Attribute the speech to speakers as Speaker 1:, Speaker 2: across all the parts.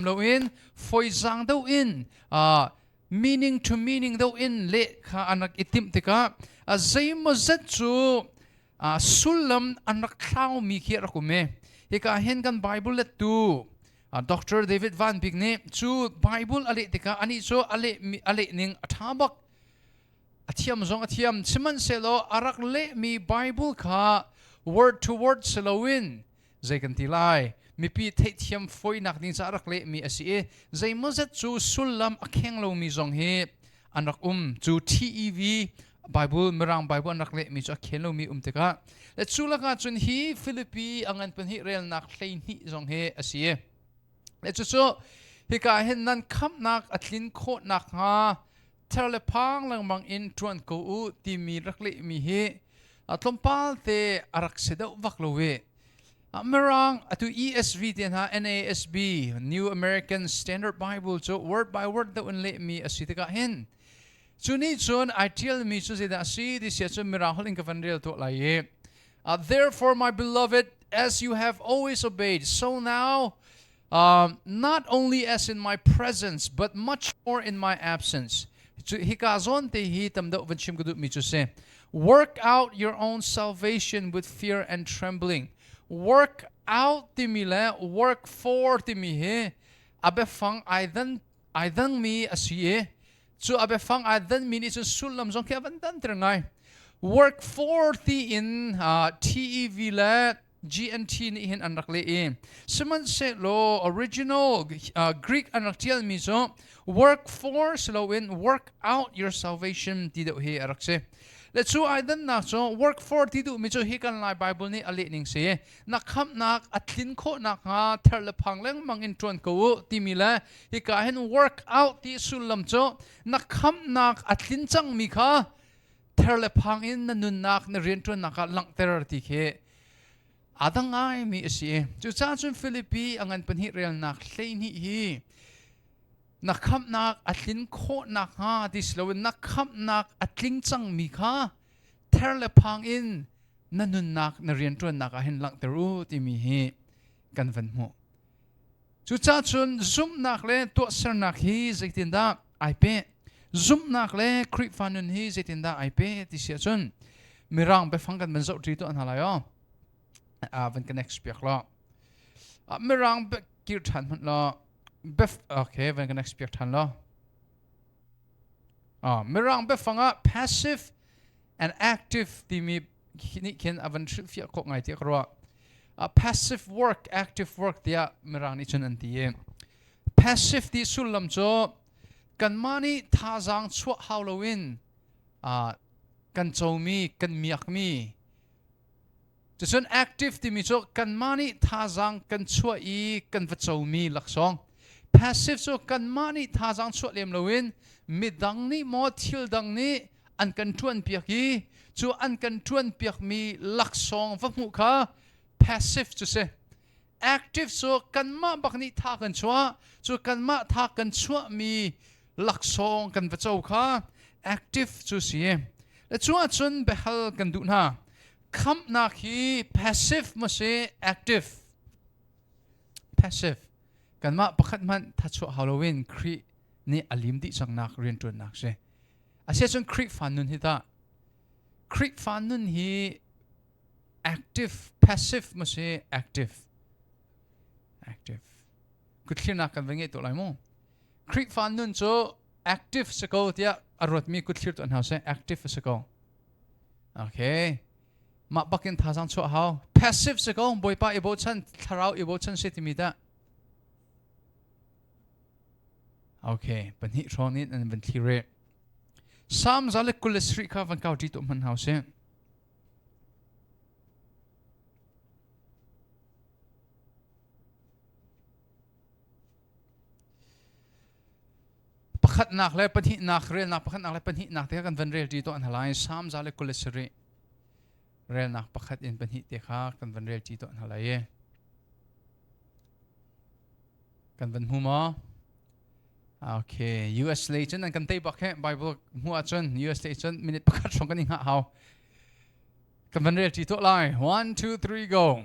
Speaker 1: Loin foizang deuh in meaning to meaning deuh in leh kha an rak i timh tikah a zeimawzet cu sullam an rak thlaumi khi a rak um i hika hin kan Bible lettu Dr. David Van Bik nih cu Bible a leh tikah anih cu a leh a leh ning a ṭha bak a thiam zong a thiam sihmanhsehlaw a rak lehmi Bible kha word to word si loin zei kan ti lai mipi theihthiam foinak ding caah rak lehmi a si i zeimawzet cu sullam a kheng lomi zong hi an rak um cu TEV Bible Mirang Bible an rak lehmi cu a khen lomi um tikah le cu lakah cun hi Philippi a ngan pahnih relnak 12 zong hi a si i le cucu hika hin nan khamhnak a tlin khawh nakhnga ther le phang lengmang in ṭuan ko u timi rak lehmi hi tlawmpal te a rak si deuh vak lo i Mirang atu ESV te hna NASB New American Standard Bible cu word by word deuh in lehmi a si tikah hin cu nih cun ai ṭialmi cu zeidah a si ti sia cun Mirang holh in ka van rel tuah lai i therefore my beloved as you have always obeyed so now not only as in my presence but much more in my absence hika zawn te hi tam deuh van chim ka duhmi cu si work out your own salvation with fear and trembling work out timi le work for timi hi a biafang ai dan ai dangmi a si i cu a biafang ai danmi nih cun sullam zong khi a van dan ter ngai work for ti in TEV le GNT nih hin an rak leh i sihmanhsehlaw original Greek an rak ṭialmi cu work for si loin work out your salvation ti deuh hi a rak si. Le cu ai dannak cu work for ti duhmi cu hi kan Lai Bible nih a leh ning si na khamhnak a tlin khawh nakhnga ther le phang lengmang in ṭuan ko u timi le hika hin work out ti sullam cu na khamhnak a tlin cangmi kha ther le phang in na nunnak na rianṭuannak ah langhter ti khi aa dang ngaimi a si. Cucaah cun Filipi a ngan pahnih relnak 12 hi na khamhnak a tlin khawh nakhnga ti si loin na khamhnak a tling cangmi kha ther le phang in na nunnak na rianṭuannak ah hin langhter u timi hi kan van hmuh. Cucaah cun zumhnak le tuahsernak hi zeitindah ai peh? Zumhnak le Khrihfa nun hi zeitindah ai peh ti si ahcun Mirang biafang kan van zoh ṭi tuah hna lai aw. Van ka next piak law. Mirang kir ṭhan hmanh law. Bef okay van ka next piak ṭhan law. Mirang biafang ah passive and active timi nih khin a van hrilhfiah khawh ngai tiah ka ruah. Passive work, active work tiah Mirang nih cun an ti i passive ti sullam cu kanmah nih thazaang chuah hau loin kan comi, kan miakmi Cucun active timi cu kanmah nih thazaang kan chuah i kan va comi laksawng. Passive cu kanmah nih thazaang chuah lem loin midang nih maw thil dang nih an kan ṭuanpiak i cu an kan ṭuanpiakmi laksawng va hmuh kha passive cu si. Active cu kanmah bak nih tha kan chuah, cu kanmah tha kan chuahmi laksawng kan va co kha active cu si. Le cu ahcun biahal kan duh hna. Khamhnak hi passive maw si active? Passive. Kanmah pakhat hmanh thachuah hau loin Khrih nih a lim dih cangnak rianṭuannak si. Asiahcun Khrihfa nun hi tah Khrihfa nun hi active passive ma si active active kuthlirnak kan va ngei to lai mu Khrihfa nun cu active si ko tiah a ruatmi kutthlir tu hna seh active si ko okay mah bakin thazang chuah hau passive si ko bawipa i bochan thlarau i bochan si timi dah okay pahnih hrawng in an van thlir re Psalm 123 kha van kau ṭi tu hman hau sih Pakhatnak le pahnihnak relnak pakhatnak le pahnihnak te kha kan van rel ṭi tuah hna lai. Salm 127 relnak pakhat in pahnih te kha kan van rel ṭi tuah hna lai i kan van hmu maw? Okay, US lei cun an kan tei bak he Bible hmuh ahcun US lei cun minute pakhat hrawng kan i hngah hau. Kan van rel ṭi tuah lai. One, two, three, go.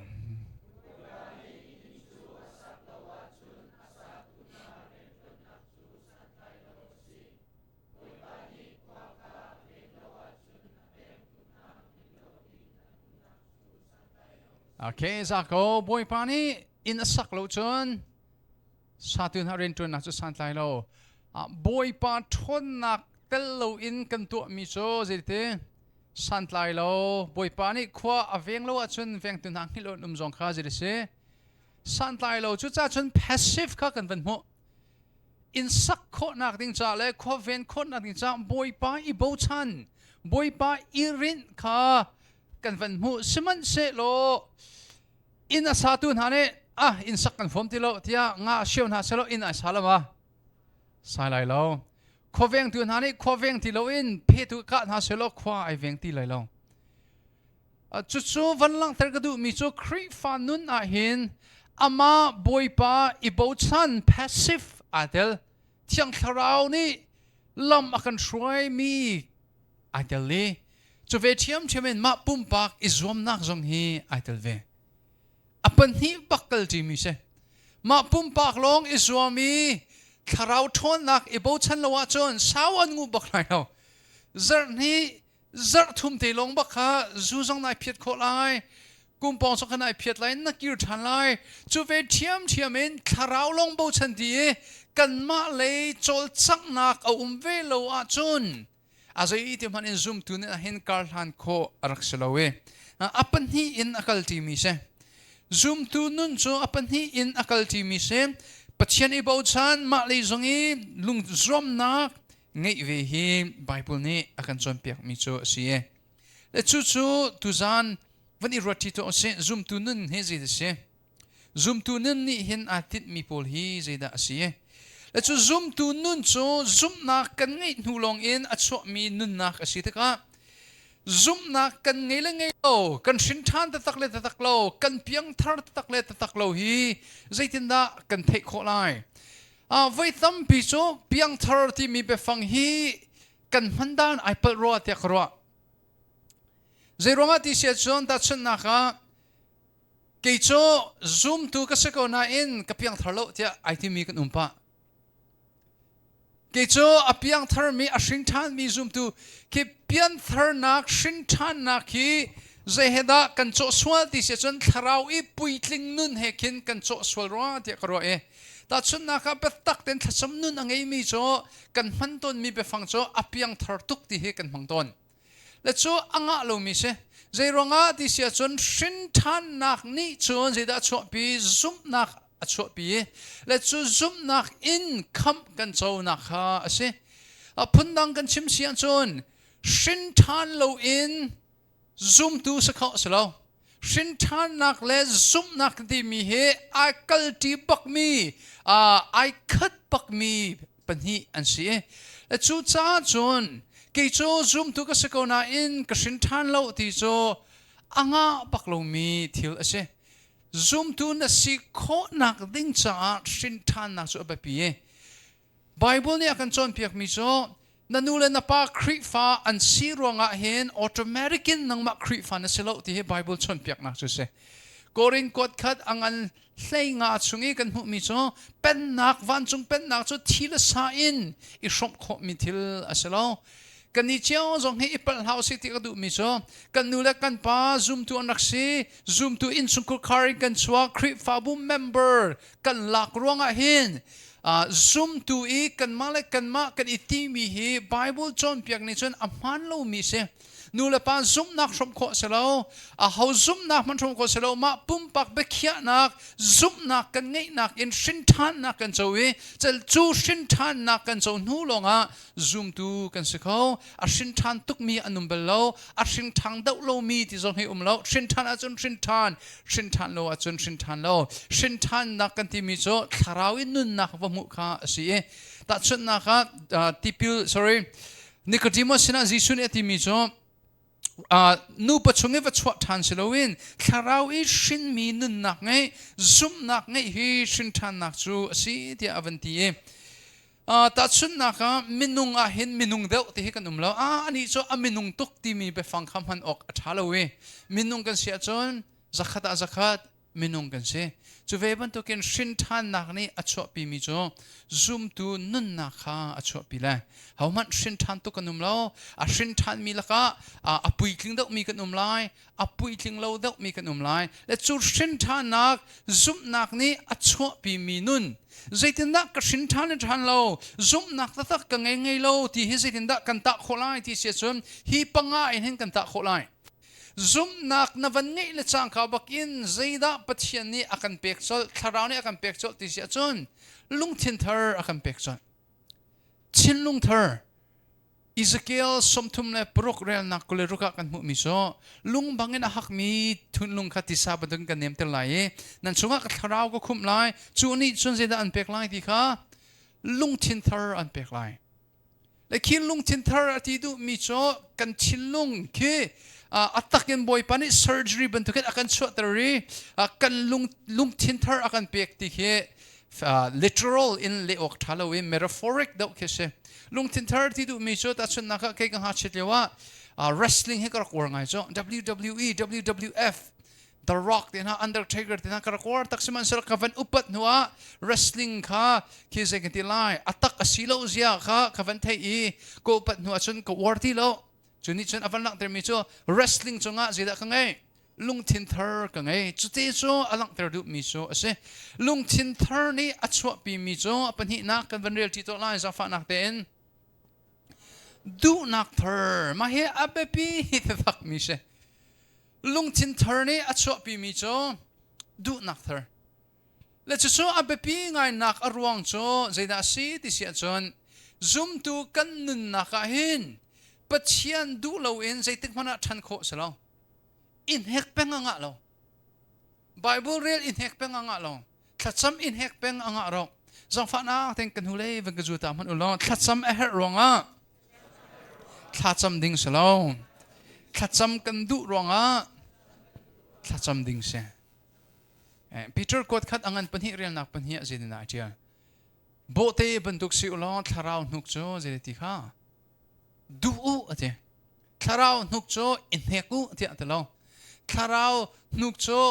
Speaker 1: Okay, za ko Bawipa nih inn a sak lo cun satu hna rianṭuannak cu santlai lo. Bawipa ṭhawnnak tel loin kan tuahmi cu zeiti santlai lo. Bawipa nih khua a veng lo ahcun vengtu hna hngilh an um zong kha zei si santlai lo. Cucaah cun passive kha kan van hmuh. Inn sak khawhnak ding ca le khua ven khawhnak ding ca Bawipa i bochan, Bawipa i rinh kha kan van hmuh. Sihmanhsehlaw inn a satu hna nih ah inn sak kan huam ti lo tiah nga sio hna selaw inn ai sa lo ma? Sai lai lo. Khua vengtu hna nih khua veng ti loin phetu kah hna selaw khua ai veng ti lai lo. Cucu van langhter ka duhmi cu Khrihfa nun ah hin amah Bawipa i bochan, passive aa tel. Thiang Thlarau nih lam a kan hruaimi ai tel i cu ve ṭhiamṭhiam in mah pumpak i zuamnak zong hi ai tel ve. A pahnih bak kal ṭimi si. Mah pumpak lawng i zuam i thlarau ṭhawnnak i bochan lo ahcun sau an nguh bak lai lo. Zarh hnih, zarh thum te lawng bak kha zu zong nai phiat khawh lai, kum pawng zong kha nai phiat lai, na kir ṭhan lai. Cu ve ṭhiamṭhiam in thlarau lawng bochan ti i kanmah lei cawlcanghnak a um ve lo ahcun a zei ti hmanh in zumtu nih hin kar hlan khawh a rak si lo i a pahnih in a kal ṭimi si. Zumtu nun cu a pahnih in a kal ṭimi si. Pathian i bochan, mah lei zong i lung zuamnak ngeih ve hi Bible nih a kan cawnpiakmi cu a si. Le cucu tuzan van i ruat ṭi tuah usih. Zumtu nun hi zei a si? Zumtu nun nih hin aa tinhmi pawl hi zeidah a si? Le cu zumtu nun cu zumhnak kan ngeih hnu lawng in a chuahmi nunnak a si tikah zumhnak kan ngei le ngei lo, kan hrin ṭhan taktak le taktak lo, kan piangthar taktak le taktak lo hi zeitindah kan theih khawh lai? Voi tampi cu piangthar timi biafang hi kan hman dan ai palh rua tiah ka ruah. Zeiruangah ti si ahcun tahchunhnak ah kei cu zumtu ka si ko nain ka piangthar lo tiah ai timi kan um pah. Kei cu a piangtharmi, a hrin ṭhanmi zumtu khi piantharnak, hrin ṭhannak hi zei he dah kan cawh sual ti si ahcun thlarau i puitling nun he khin kan cawh sual rua tiah ka ruah i tahchunhnak ah biatak tein thlacam nun a ngeimi cu kan hman tawnmi biafang cu a piangthar tuk ti hi kan hmang tawn. Le cu a ngah lomi si. Zeiruangah ti si ahcun hrin ṭhannak nih cun zeidah a chuahpi? Zumhnak a chuahpi. Le cu zumhnak in khamh kan conak kha a si. A phundang kan chim si ahcun hrin ṭhan loin zumtu si kho a si lo. Hrin ṭhannak le zumhnak timi hi ai kalṭi bakmi, ai khat bakmi pahnih an si. Le cucaah cun kei cu zumtu ka si ko nain ka hrin ṭhan lo ti cu a ngah bak lomi thil a si. Zumtu na si khawhnak ding caah hrin ṭhannak cu a biapi. Bible nih a kan cawnpiakmi cu na nu le na pa Khrihfa an si ruangah hin automatic in nangmah Khrihfa na si lo ti hi Bible cawnpiaknak cu si. Korin kuat khat a ngan 15 chung i kan hmuhmi cu pennak, vancung pennak cu thi le sa in i hrawmh khawhmi thil a si lo. Kan i cio zong hi i palh hlah usih ti ka duhmi cu kan nu le kan pa zumtu an rak si, zumtu innchungkhar khar in kan chuak, Khrihfabu member kan lak ruangah hin zumtu i kanmah le kanmah kan i timi hi Bible cawnpiak nih cun a hmaan lomi si. Nu le pa zumhnak hrawmh khawh si lo, aho zumhnak hmanh hrawmh khawh si lo, mah pumpak biakhiahnak zumhnak kan ngeihnak in hrinṭhannak kan co i cu hrinṭhannak kan co hnu lawngah zumtu kan si kho. A hrinṭhan tukmi an um bal lo, a hrinṭhang deuh lomi ti zong hi um lo. Hrinṭhan ahcun hrinṭhan, hrinṭhan lo ahcun hrinṭhan lo. Hrinṭhannak kan timi cu thlarau in nunnak va hmuh kha a si i tahchunhnak ah tipil, sorry, Nicodemus sinah Jesuh nih a timi cu nupa chung i va chuah ṭhan si loin thlarau i hrinmi nunnak ngeih, zumhnak ngeih hi hrinṭhannak cu a si tiah a van ti i tahchunhnak ah minung ah hin minung deuh ti hi kan um lo. Anih cu a minung tuk timi biafang kha hman awk a ṭha lo i minung kan si ahcun zakhat ah zakhat. Minung kan si. Cu ve bantukin hrinṭhannak nih a chuahpimi cu zumtu nunnak kha a chuahpi lai. Hohmanh hrinṭhan tuk kan um lo. A hrinṭhanmi lakah a puitling deuhmi kan um lai, a puitling lo deuhmi kan um lai. Le cu hrinṭhannak zumhnak nih a chuahpimi nun zeitindah ka hrinṭhan le ṭhan lo, zumhnak taktak ka ngei ngei lo ti hi zeitindah kan tah khawh lai ti si ahcun hi panga in hin kan tah khawh lai. Zumhnak na van ngeih le cangka bakin zeidah Pathian nih a kan pek colh, Thlarau nih a kan pek colh ti si ahcun lungthin thar a kan pek colh. Thinlung thar Ezekiel 36 relnak 26 ah kan hmuhmi cu lung bangin a hakmi thunlung kha tisa bantukin kan nemter lai i nan chungah ka thlarau ka khumh lai cu nih cun zeidah an pek lai ti kha lungthin thar an pek lai. Le khi lungthin thar a ti duhmi cu kan thinlung khi a takin Bawipa nih surgery bantukin a kan chuahter i kan lungthin thar a kan pek ti khi literal in leh awk ṭha lo i metaphoric deuh khi si. Lungthin thar ti duhmi cu tahchunhnak ah kei ka ngakchiat lio ah wrestling hi ka rak uar ngai cu WWE, WWF The Rock te hna Undertaker te hna ka rak uar tak sihmanhsehlaw ka van upat hnu ah wrestling kha khi zei kan ti lai a tak a si lo zia kha ka van theih i ka upat hnu ahcun ka uar ti lo. Cu nih cun a van langhtermi cu wrestling cungah zeidah ka ngei? Lungthin thar ka ngei. Cuti cu a langhter duhmi cu a si. Lungthin thar nih a chuahpimi cu a pahnihnak kan van rel ṭi tuah lai zaangfahnak tein. Duhnak thar mah hi a biapi takmi si. Lungthin thar nih a chuahpimi cu duhnak thar. Le cucu a biapi ngainak a ruang cu zeidah a si ti si ahcun zumtu kan nunnak ah hin Pathian duh loin zeitik hmanh ah ṭhan khawh si lo. In hek peng a ngah lo. Bible rel in hek peng a ngah lo. Thlacam in hek peng a ngah ro. Zangfahnak ten kan hnulei van ka zu ta hmanh u law thlacam a herh ruangah thlacam ding si lo. Thlacam kan duh ruangah thlacam ding si. Peter kuat khat a ngan pahnih relnak pahnih ah zeitin dah a ṭial? Bawhte bantuk si u law thlarau hnuk cu zei ti kha duh u a ti. Thlarau hnuk cu i hnek u tiah a ti lo. Thlarau hnuk cu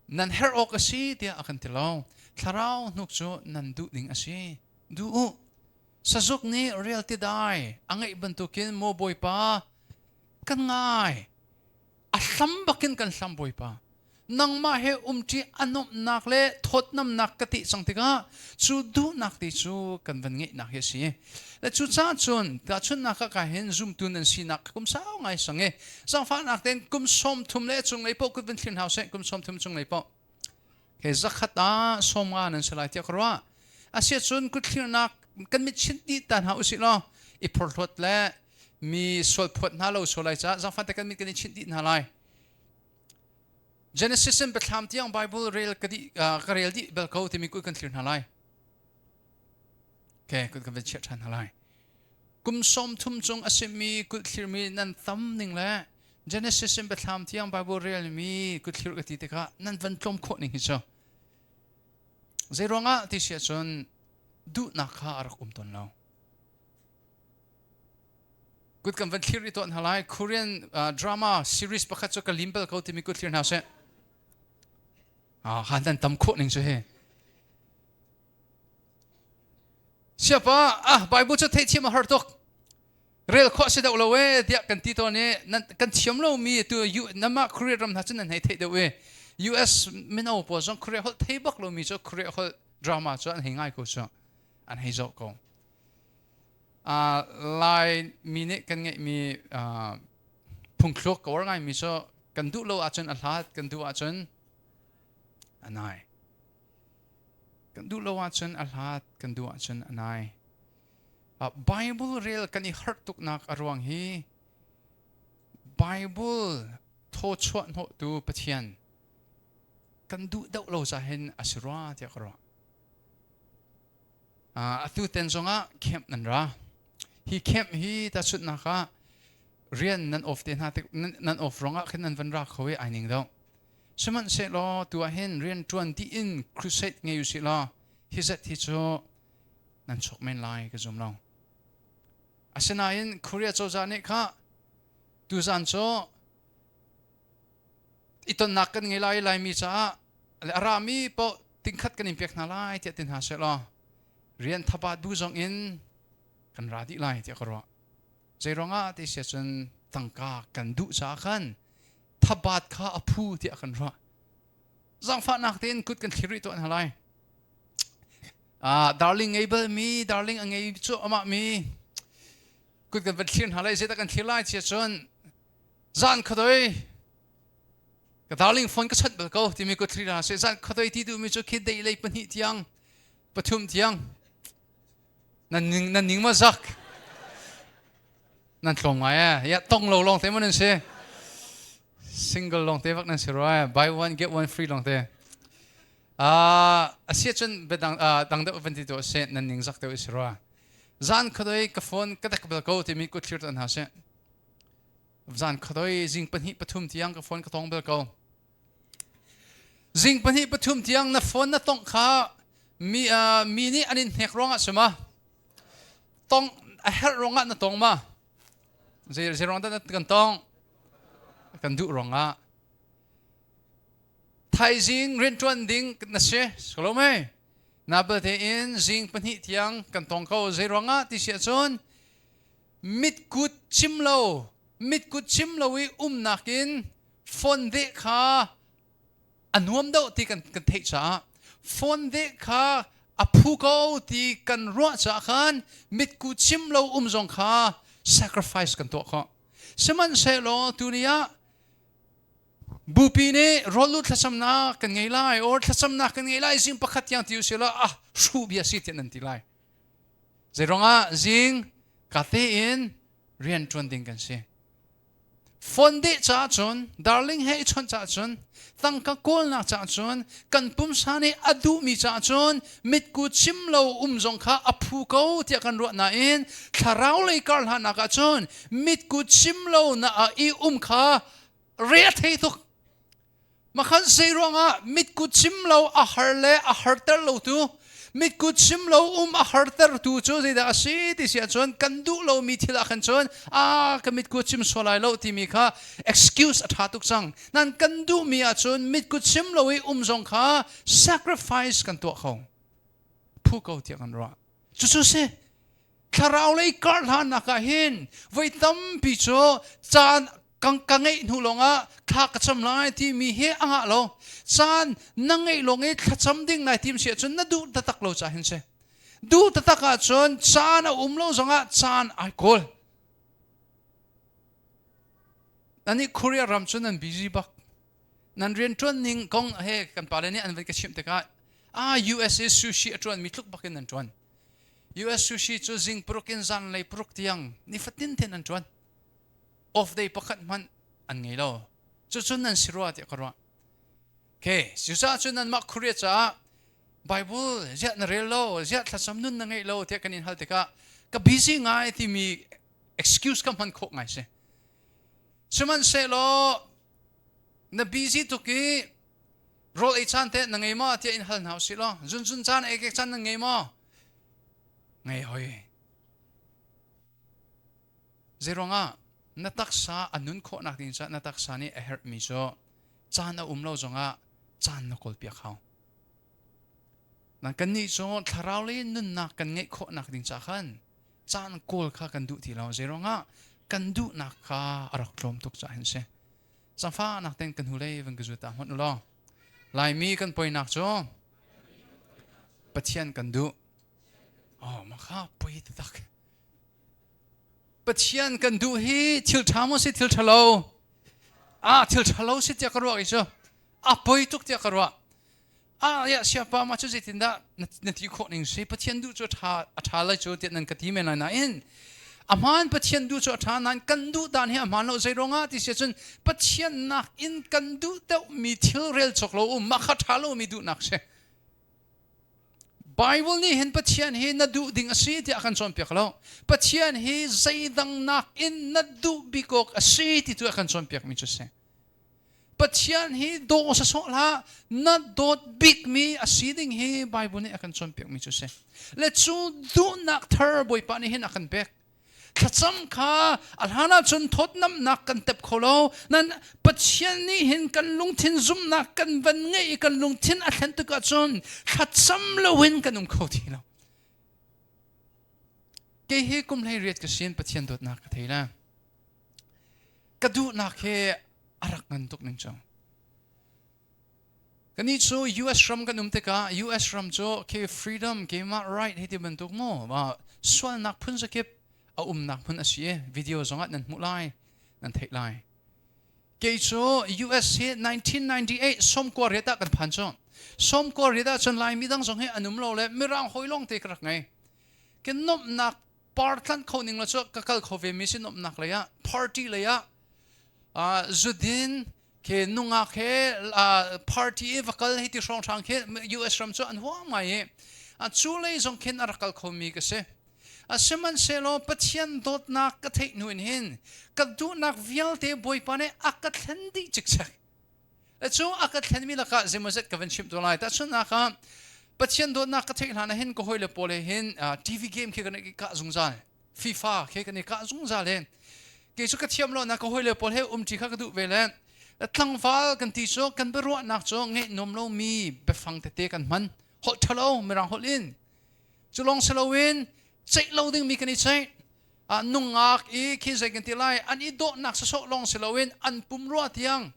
Speaker 1: nan herh awk a si tiah a kan ti lo. Thlarau hnuk cu nan duh ding a si. Duh u. Sazuk nih rial ti dai a ngeih bantukin maw Bawipa kan ngai. A hlam bakin kan hlam Bawipa. Nangmah he umṭi a nuamhnak le thawtnamnak ka ti cang tikah cu duhnak ti cu kan van ngeihnak hi a si. Le cucaah cun tahchunhnak ah ka hin zumtu nan sinak kum sau ngai sang i zaangfahnak tein kum 30 le cunglei paoh kut van thlir hna usih kum 30 cunglei paoh. He zakhat ah 50 nan si lai tiah ka ruah. Asiahcun kut thlirnak kan mit chinh dih ta hna usih law i phorhlawt le mi sualphuat hna lo sual lai caah zaangfah te kan mit kan i chinh dih hna lai. Genesis in Biathlam tiang Bible rel ka dih ka rel dih bal ko timi kut kan thlir hna lai. Okay, kut kan van chiah ṭhan hna lai. Kum 30 cung a simi kut thlirmi nan tam ning le Genesis in Biathlam tiang Bible relmi kut thlir ka ti tikah nan van tlawm khawh ning hi cu. Zei ruangah ti si ahcun duhnak kha a rak um tawn lo. Kut kan van thlir i tuah hna lai. Korean drama series pakhat cu ka lim bal ko timi kut thlir hna seh. Ah, han nan tam khawh ning cu hi. Siapa, ah Bible cu theihthiam a har tuk. Rel khawh si deuh lo e tiah kan ti tawn i nan kan thiam lomi tu namah Korea ram hna cu nan hei theih deuh i US mino pawl zong Korea holh thei bak lomi cu Korea holh drama cu an hei ngai ko cu an hei zoh ko. Laimi nih kan ngeihmi phungthluk ka uar ngaimi cu kan duh lo ahcun a hlat, kan duh ahcun a nai. Kan duh lo ahcun a hlat, kan duh ahcun a nai. Bible rel kan i harh tuknak a ruang hi Bible thawchuah hnawhtu Pathian kan duh deuh lo ca hin a si rua tiah ka ruah. Atu ten zongah camp nan ra. Hi camp hi tahchunhnak ah rian nan off te hna tik nan off ruangah khin nan van ra kho i ai ning deuh. Sihmanhsehlaw tu ah hin rian ṭuan dih in crusade ngei usih law hi zat hi cu nan chuak men lai ka zum lo. Asinain Korea cozah nih kha tuzan cu i tonnak kan ngei lai Laimi caah. Le a rami paoh tingkhat kan in pek hna lai tiah ti hna seh law rian thabat bu zong in kan ra dih lai tiah ka ruah. Zeiruangah ti si cun tangka kan duh caah khan thabat kha a phu tiah kan ruah. Zaangfahnak tein kut kan thlir rih tuah hna lai. Ah, darling ngei bal mi, darling a ngei cu amah mi kut kan van thlir hna lai zeidah kan thlir lai tia cun zan khadoi ka darling phone ka chanh bal ko timi kut thlir hna seh zan khadoi ti duhmi cu khi dei lei pahnih tiang pathum tiang nan ning nan ning ma zak nan tlawm ngai e ya tong lo long te mo nan si single long te vak nan si roi buy one get one free long te a sia cun biadang dang deuh van ti tu se nan ning zak deuh si rua zan khadoi ka phone ka dek bel ko timi kut thlir tan ha se zan khadoi zing pahnih pathum tiang ka phone ka tong bel ko zing pahnih pathum tiang na phone na tong kha mi mi nih an in hnek ruangah sima tong a herh ruangah na tong ma zei zei ruang dah kan tong kan duh ruangah Thaizing rianṭuan ding na si lo mei? Na belte in zing pahnih tiang kan tong ko. Zei ruangah ti si ahcun mitkut chim lo, mitkut chim lo i umnak in phone deh kha a nuam deuh ti kan kan theih caah phone deh kha a phu ko ti kan ruah caah khan mitku chim lo um zong kha sacrifice kan tuah khawh. Sihmanhsehlaw tuni ah Bupi nih rawllut thlacamnak kan ngei lai or thlacamnak kan ngei lai zing pakhat tiang ti usih law ah hruh bia si tiah nan ti lai. Zeiruangah zing ka tein rian ṭuan ding kan si. Phone deh caah cun, darling he i chawnh caah cun, tangka kawlnak caah cun, kan pumsa nih a duhmi caah cun mitku chim lo um zong kha a phu ko tiah kan ruah nain thlarau lei kar hlanak ah cun mitku chim lo na ah i um kha re a thei tuk makhan zei ruangah mitku chim lo a har le a harter lo tu mitku chim lo um a harter tu cu zeidah a si ti si ahcun kan duh lomi thil ah khan cun a ka mitku chim sual lai lo timi kha excuse a tha tuk cang nan kan duhmi ahcun mitku chim lo i um zong kha sacrifice kan tuah kho phu ko tiah kan ruah cucu si thlarau lei kar hlannak ah hin voi tampi cu caan kan ka ngeih hnu lawngah thla ka cam lai timi hi a ngah lo caan na ngeih lawng i thlacam ding nai tim si ahcun na duh taktak lo ca hin si duh taktak ahcun caan a um lo zongah caan ai kawl Anih Korea ram cu nan busy bak nan rian ṭuan ning kong he kan pale nih an van ka chimh tikah ah USA sushi a ṭuan mi tluk bak in nan ṭuan US sushi cu zing paruk in zanlei paruk tiang nifatin ten an ṭuan off day pakhat hmanh an ngei lo cucun nan si rua tiah ka ruah okay cucaah cun nanmah Korea caah Bible ziah na rel lo ziah thlacam nun na ngeih lo tiah kan in hal tikah ka busy ngai timi excuse ka hman khawh ngai si sihmanhsehlaw na busy tuk i rawl ei caan te na ngei maw tiah in hal hna usih law zunzun caan ei kek caan nan ngei maw ngei hoi zeiruangah na taksa a nun khawhnak ding caah na taksa nih a herhmi cu caan a um lo zongah caan na kawl piak hau nan kannih cu thlarau lei nunnak kan ngeih khawhnak ding caah khan caan kawl kha kan duh ti lo zeiruangah kan duhnak kha a rak tlawm tuk caah hin si Zaangfahnak ten kan hnulei van ka zul ta hmanh u law. Laimi kan poinak cu Pathian kan duh. Oh, maka poi taktak. Pathian kan duh hi thil ṭha maw si thil ṭha lo? Ah, thil ṭha lo si tiah ka ruah i cu. A poi tuk tiah ka ruah. Ah, ya siapa ma cu zeitindah na ti khawh ning si Pathian duh cu a ṭha a ṭha lai cu tiah nan ka ti men lai nain a hmaan Pathian duh cu a ṭha nain kan duh dan hi a hmaan lo zei ruangah ti si ahcun Pathian nak in kan duh deuhmi thil rel cawk lo um mah kha ṭha lomi duhnak si Bible nih hin Pathian hi na duh ding a si tiah a kan cawnpiak lo. Pathian hi zeidang nak in na duh bik awk a si ti tu a kan cawnpiakmi cu si. Pathian hi daw sawsawh hlah na dawt bikmi a si ding hi Bible nih a kan cawnpiakmi cu si. Le cu duhnak thar Bawipa nih hin a kan pek. Thlacam kha a hlan ahcun thawtnamnak kan tep kho lo. Nan Pathian nih hin kan lungthin zumhnak kan van ngeih i kan lungthin a thlen tik ahcun thlacam loin kan um kho ti lo. Kei hi kum hlei riat ka sin Pathian dawtnak ka thei la. Ka duhnak hi a rak ngan tuk ning cu. Kannih cu US ram kan um tikah US ram cu khi freedom keimah right hei ti bantuk mu sualnak phun zakip a umnak hmun a si i video zongah nan hmuh lai nan theih lai. Kei cu US hi 1998 sawmkua riat ah kan phan cu. Sawmkua riat ah cun Laimi dang zong hi an um lo le Mirang hawi lawng te ka rak ngei. Ke nuamhnak par tlanh kho ning la cu ka kal kho ve mi si nuamhnak lei ah party lei ah zudin Khi nungak he party i va kal hei ti hrawnghrang khi US ram cu an huam ngai i cu lei zong khin a rak kal khomi ka si. Sihmanhsehlaw Pathian dawtnak ka theih hnu in hin ka duhnak vialte Bawipa nih a ka thlen dih cikcek. Cu a ka thlenmi lakah zeimawzet ka van chimh tu lai. Tahchunhnak ah Pathian dawtnak ka theih hlan ah hin ka hawile pawl he hin TV game khi kan i kah zungzal. FIFA khi kan i kah zungzal i kei cu ka thiam lo na ka hawile pawl he umṭi kha ka duh ve le tlangval kan ti cu kan biaruahnak cu ngeih nuam lomi biafang tete kan hman holh ṭhalo mirang holh in cu lawng si loin ceih lo dingmi kan i ceih nungak i khi zei kan ti lai an i dawhnak sawsawh lawng si loin an pumrua tiang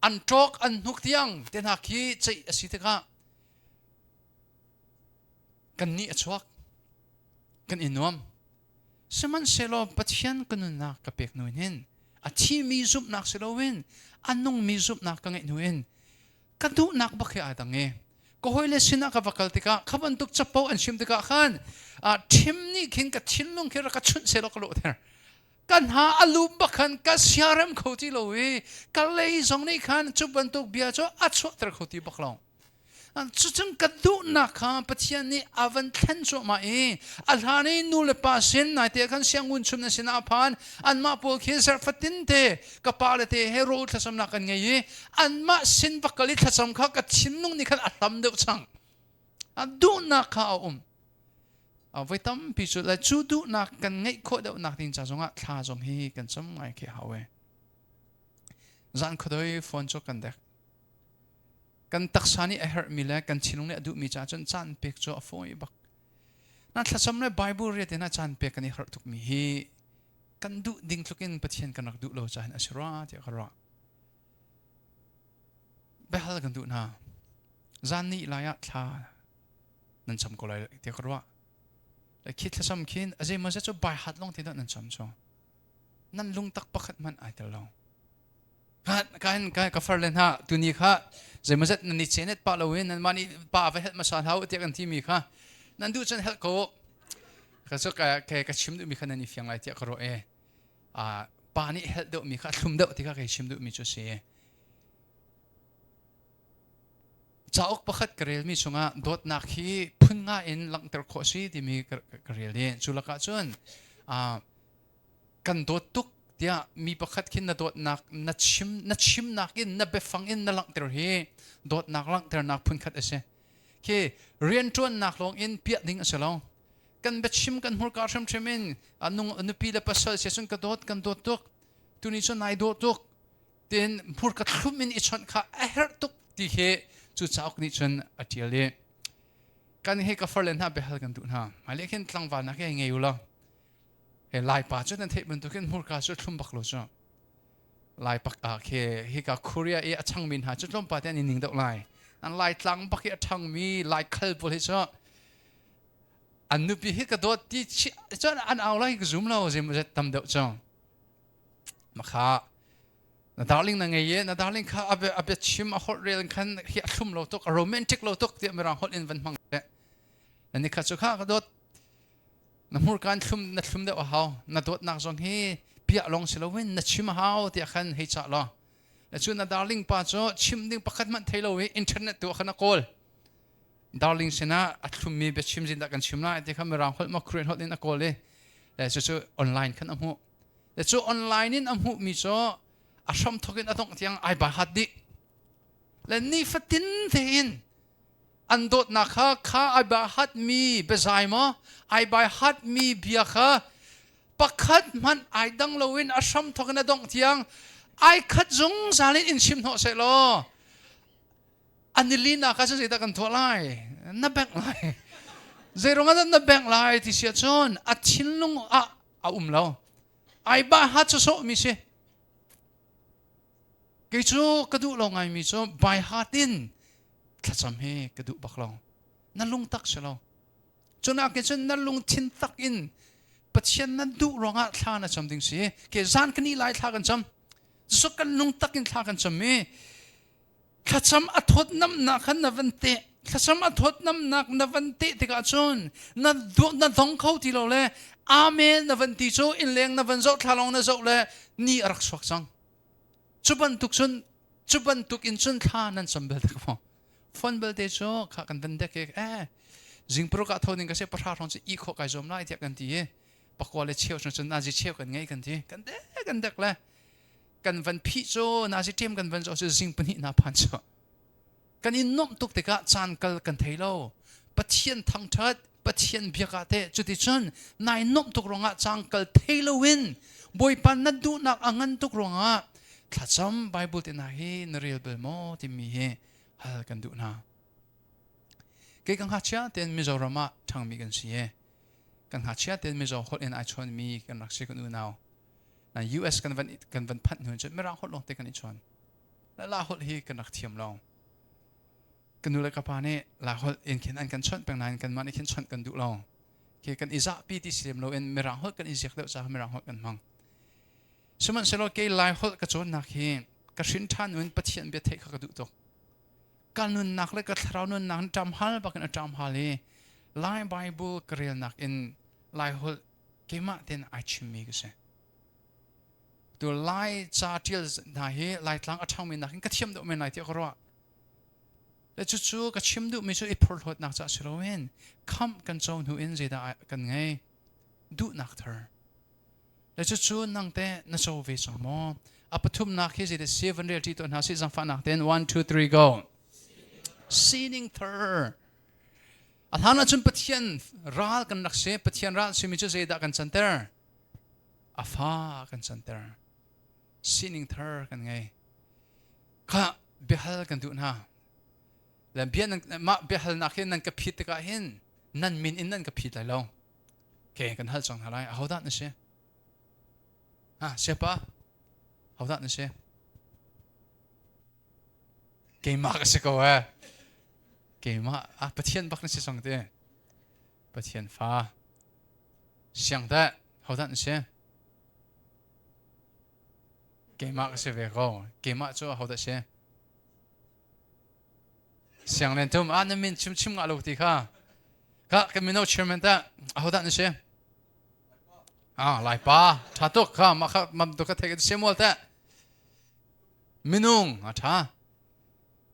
Speaker 1: an ṭawk an hnuk tiang te hna khi ceih a si tikah kan nih a chuak kan i nuam sihmanhsehlaw Pathian ka nunnak ka pek hnu hin a thimi zumhnak si loin a nungmi zumhnak ka ngeih hnu in ka duhnak bak hi aa dang i ka hawile sinah ka va kal tikah kha bantuk capo an chim tikah khan ṭhim nih khin ka thinlung khi rak ka chunh sehlaw ka lawhter ka hna a lum bak khan ka siarem kho ti lo i ka lei zong nih khan cu bantuk bia cu a chuahter kho ti bak lo. Cucun ka duhnak kha Pathian nih a van thlen cuahmah i a hlan i nu le pa sin naite khan siangun chun an sinah a phan anmah pawl khi zarh fatin te ka pa le te he rawl thlacamnak kan ngei i anmah sin va kal i thlacam kha ka thinlung nih khan a hlam deuh cang. Duhnak kha a um. Voi tampi cu le cu duhnak kan ngeih khawh deuhnak ding ca zongah thla zong hi kan cam ngai khi hau e. Zan khuadoi phone cu kan dek. Kan taksa nih a herhmi le kan thinlung nih a duhmi caah cun caan pek cu a fawi bak. Na thlacam le Bible riat in a caan pek kan i harh tukmi hi kan duh ding tluk in Pathian kan rak duh lo caah a si rua tiah ka ruah. Biahal kan duh hna. Zan ni lai ah thla nan cam ko lai tiah ka ruah. Le khi thlacam khin a zeimaw zat cu bai hat lawng te dah nan cam cu. Nan lungtak pakhat hmanh ai tel lo. Kan ka ka far le hna tuni kha zeimawzat nan i chenet pa loin nan mah nih pa va helh hmasa hlah u tiah kan timi kha nan duh cun helh ko ka cu ka ka chim duhmi kha nan i fiang lai tiah ka ruah e pa nih helh deuhmi kha thlum deuh ti kha kai chim duhmi cu si cauk pakhat ka relmi chungah dawtnak hi phun nga in langhter khawh si timi ka rel i cu lakah cun kan dawt tuk tiah mi pakhat khin na dawtnak na chim na chimnak in na biafang in na langhter hi dawtnak langhternak phunkhat a si khi rianṭuannak lawng in piah ding a si lo kan biachim kan hmurka hrimhrim in nung nupi le pasal sia cun ka dawt kan dawt tuk tuni cu nai dawh tuk tin hmurka thlum in i chawnh kha a herh tuk ti khi cu cauk nih cun a ṭial i kan hi ka farle hna biahal kan duh hna hmailei khin tlangval nak hi ngei u law He Laipa cu nan theih bantukin hmurka cu thlum bak lo cu. Lai pak ah khi hika Korea i a changmi hna cu tlawmpal te an i ning deuh lai. An Lai tlang bak i a ṭhangmi Lai khal pawl hi cu an nupi hi ka dawt ti cun an au lai ka zum lo zim tam deuh cu. Makha na darling na ngei i na darling kha a bia chim a holh rel khan hi a thlum lo tuk a romantic lo tuk tiah mirang holh in van hmang. Na ni kha cu kha ka dawt Na hmurka in thlum na thlum deuh a hau. Na dawtnak zong hi piah lawng si loin na chim a hau tiah khan hei cah law. Cu na darling pa cu chim ding pakhat hmanh thei lo i internet tu ah khan a kawl. Darling sinah a thlummi biachim zindah kan chim lai ti kha mirang holh ma Korean holh in a kawl i le cucu online khan a hmuh. Le cu online in a hmuhmi cu a hram thawk in a dongh tiang ai bai hat dih. Le nifatin tein an dawtnak kha kha ai bai hatmi biazai maw ai bai hatmi bia kha Pakhat hmanh ai dang loin a hram thawk in a dongh tiang ai khat zungzal in in chim hnawh seh law an i linak ah cun zeidah kan tuah lai? Na bengh lai. Zeiruang ah na bengh lai ti si ahcun a thinlung ah a um lo. Ai ba ha cu sawh mi si. Kei cu ka duh lo ngaimi cu by heart in thlacam hi ka duh bak lo. Na lungtak si lo. Cunak ke cun na lungthin tak in Pathian na duh ruangah thla na cam ding si. Ke zan kan i lai thla kan cam. Cu kan lungtak in thla kan cam i thlacam a thawtnamnak khan na van teh. Thlacam a thawtnamnak na van teh tikah cun na na dong kho ti lo le amen na van ti cu innleng na van zoh thlalong na zoh le ni a rak chuak cang. Cu bantuk cun cu bantuk in cun thla nan cam bel tak maw? Phone belte cu kha kan van dek i eh zingparuk ah tho ding ka si pahra hrawng cu i khawh kai zuam lai tiah kan ti i pakua le cheu cun nazi cheu kan ngei kan ti kan dek kan dek le kan van phih cu nazi ṭem kan van zawh cu zing pahnih na phan cu kan i nuamh tuk tikah caan kal kan thei lo. Pathian thangṭhat, Pathian biak ah teh cuticun nai nuamh tuk ruangah caan kal thei loin Bawipa na duhnak a ngan tuk ruangah thlacam Bible te hna hi na rel bal maw timi hi hal kan duh hna. Kei ka ngakchia tein Mizoram ah ṭhangmi kan si i kan ngakchia tein Mizo holh in ai chawnmi kan rak si kan unau. Na US kan van phanh hnu cun Mirang holh lawng te kan i chawn. La holh hi kan rak thiam lo. Ka nu le ka pa nih la holh in khin an kan chawnh peng nain kanmah nih khin chawnh kan duh lo. Khi kan i zahpi ti si lem loin Mirang holh kan i ziak deuh caah Mirang holh kan hmang. Sihmanhsehlaw kei Lai holh ka cawnnak hi ka hrin ṭhan in Pathian bia theih kha ka duh tuk. Ka nunnak le ka thlarau nunnak in ṭamhal bakin a ṭamhal i Lai Bible ka relnak in Lai holh keimah tein ai chimmi ka si. Tu Lai ca ṭial hna hi Laitlang a ṭhangmi nakin ka thiam deuh men lai tiah ka ruah. Le cucu ka chim duhmi cu i phorhlawtnak caah si loin khamh kan co hnu in zeidah kan ngei? Duhnak thar. Le cucu nang teh na co ve cang maw? A pathumnak hi zeidah si van rel ṭi tuah hna sih zaangfahnak tein 1 2 3 go. Sining thar. A hlan ahcun Pathian ral kan rak si. Pathian ral simi cu zeidah kan canter? A fa kan canter. Sining thar kan ngei. Kha biahal kan duh hna. Le bia nan mah biahalnak hi nan ka phit tikah hin nan min in nan ka phit lai lo. Okay, kan hal cang hna lai. Ahodah na si? Ha, siapa? Ahodah na si? Keimah ka si ko eh. Keimah, ah, Pathian bak na si cang ti. Pathian fa. Siang dah, hodah na si? Keimah ka si ve ko. Keimah cu hodah si? Siang len tum, ah na min chim chim ngah lo ti kha. Ka kan mino chairman ta, ahodah na si? Ah, Laipa, tha tuk kha, mah kha mam tu ka thei ka Samuel ta. Minung, a tha.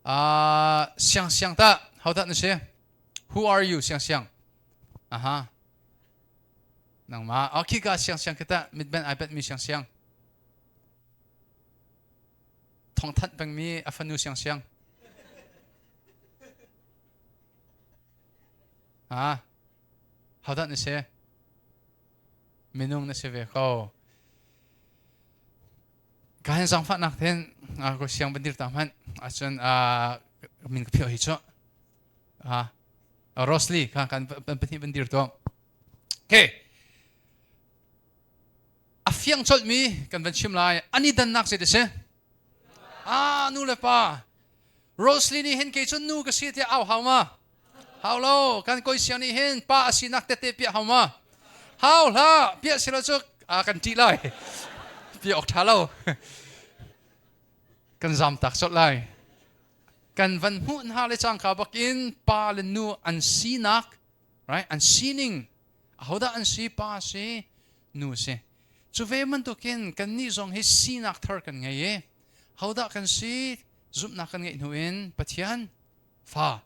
Speaker 1: Ah, siang siang ta, hodah na si? Who are you, siang siang? Aha. Nangmah, okay ka siang siang kita, mitben ai bet mi siang siang. Thongthanh pengmi a fanu siang siang. Ah, hodah na si? Minung na si ve ko. Ka hin zangfahnak ten ko siang bandir ta hmanh ahcun min ka phio hi cu. Ah, Rosli kha kan pahnih bandir to. Okay. A fiang colhmi kan van chim lai. Ani dannak zei si? Ah, nu le pa. Rosli nih hin kei cu nu ka si tiah au hau ma? Hau lo. Kan koi siang nih hin pa a sinak tete piah hau ma? Hau hlah. Piah si lo cu kan ṭih lai. Piah awk ṭha lo. Kan zam tak colh lai. Kan van hmuh hna le cangka bakin pa le nu an sinak, right? An sining ahodah an si? Pa si, nu si. Cu ve bantukin kannih zong hi sinak thar kan ngei i hodah kan si? Zumhnak kan ngeih hnu in Pathian fa.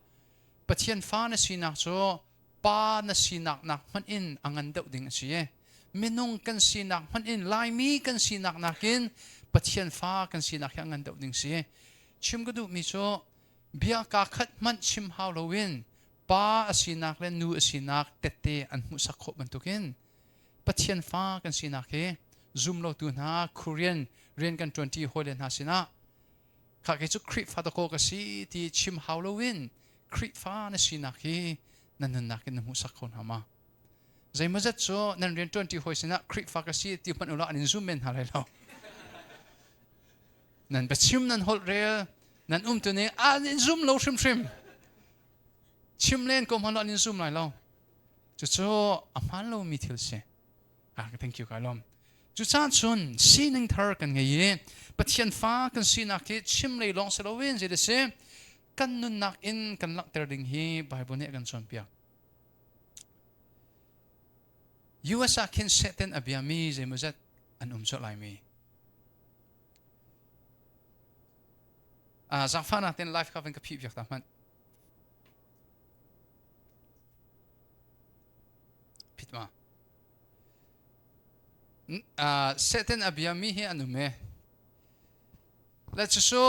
Speaker 1: Pathian fa na sinak cu pa na sinak nak hmanh in a ngan deuh ding a si i minung kan sinak hmanh in Laimi kan sinak nakin Pathian fa kan sinak hi a ngan deuh ding si. Chim ka duhmi cu bia kaa khat hmanh chim hau loin pa a sinak le nu a sinak tette an hmuhsak khawh bantukin. Pathian fa kan sinak hi zum lotu hna Korean rian kan ṭuanṭi hawile hna sinah kha kei cu Khrihfa dakaw ka si ti chim hau loin Khrihfa na sinak hi na nunnak in na hmuhsak kho hna ma? Zeimawzat cu nan rian ṭuanṭi hawi sinah Khrihfa ka si ti hmanh ulaw an in zum men hna lai lo. Nan biachim nan holh rel nan umtu ning an in zum lo hrimhrim. Chim len ko hmanh an in zum lai lo. Cucu a hmaan lomi thil si. Ah, thank you ka lawm. Cucaah cun sining thar kan ngei i Pathian fa kan sinak hi chim lei lawng si loin zei si kan nunnak in kan langhter ding hi Bible nih a kan cawnpiak. US ah khin Satan a biami zeimawzat an um colh laimi. Zaangfahnak tein live kha van ka phih viak ta hmanh. Phit ma. Satan a biami hi an um e. Le cucu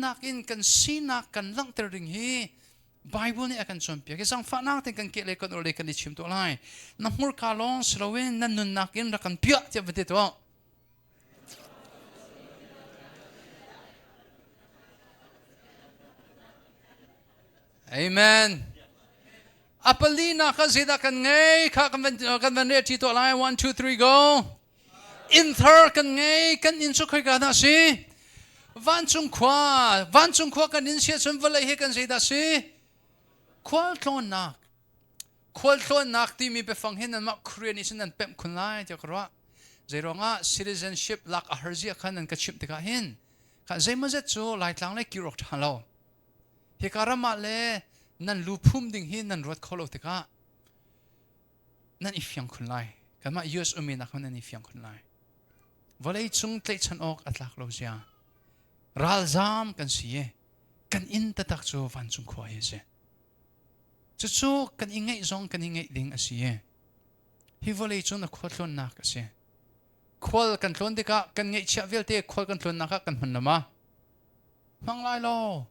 Speaker 1: nunnak in kan sinak kan langhter ding hi Bible nih a kan cawnpiak i zaangfahnak tein kan keh le kan ur le kan i chim tuah lai. Na hmurka lawng si loin na nunnak in rak kan piah tiah va ti tuah. Amen. A palinak kha zeidah kan ngei kha kan van kan van rel ṭi tuah lai. 1 2 3 go. Inn thar kan ngei kan inn cu khoika dah si? Vancung khua vancung khua kan inn si ahcun vawlei hi kan zeidah si? Khualtlawnnak khualtlawnnak timi biafang hi nanmah Korean nih cun nan pemh khun lai tiah ka ruah. Zeiruangah citizenship lak a har zia kha nan ka chimh tikah hin kha zeimawzet cu Laitlang le kir awk ṭha lo. Hika ram ah le nan lu phum ding hi nan ruat kho lo tikah nan i fiang khun lai. Kanmah US ummi nak nan i fiang khun lai. Vawlei cung tlaihchan awk a tlak lo zia. Ralzam kan si i kan inn taktak cu vancung khua hi a si. Cucu kan i ngeih zong kan i ngeih ding a si i hi vawlei cu na khualtlawnnak a si. Khual kan tlawn tikah kan ngeihchiah vialte khual kan tlawnnak ah kan hman lama. Hmang lai lo.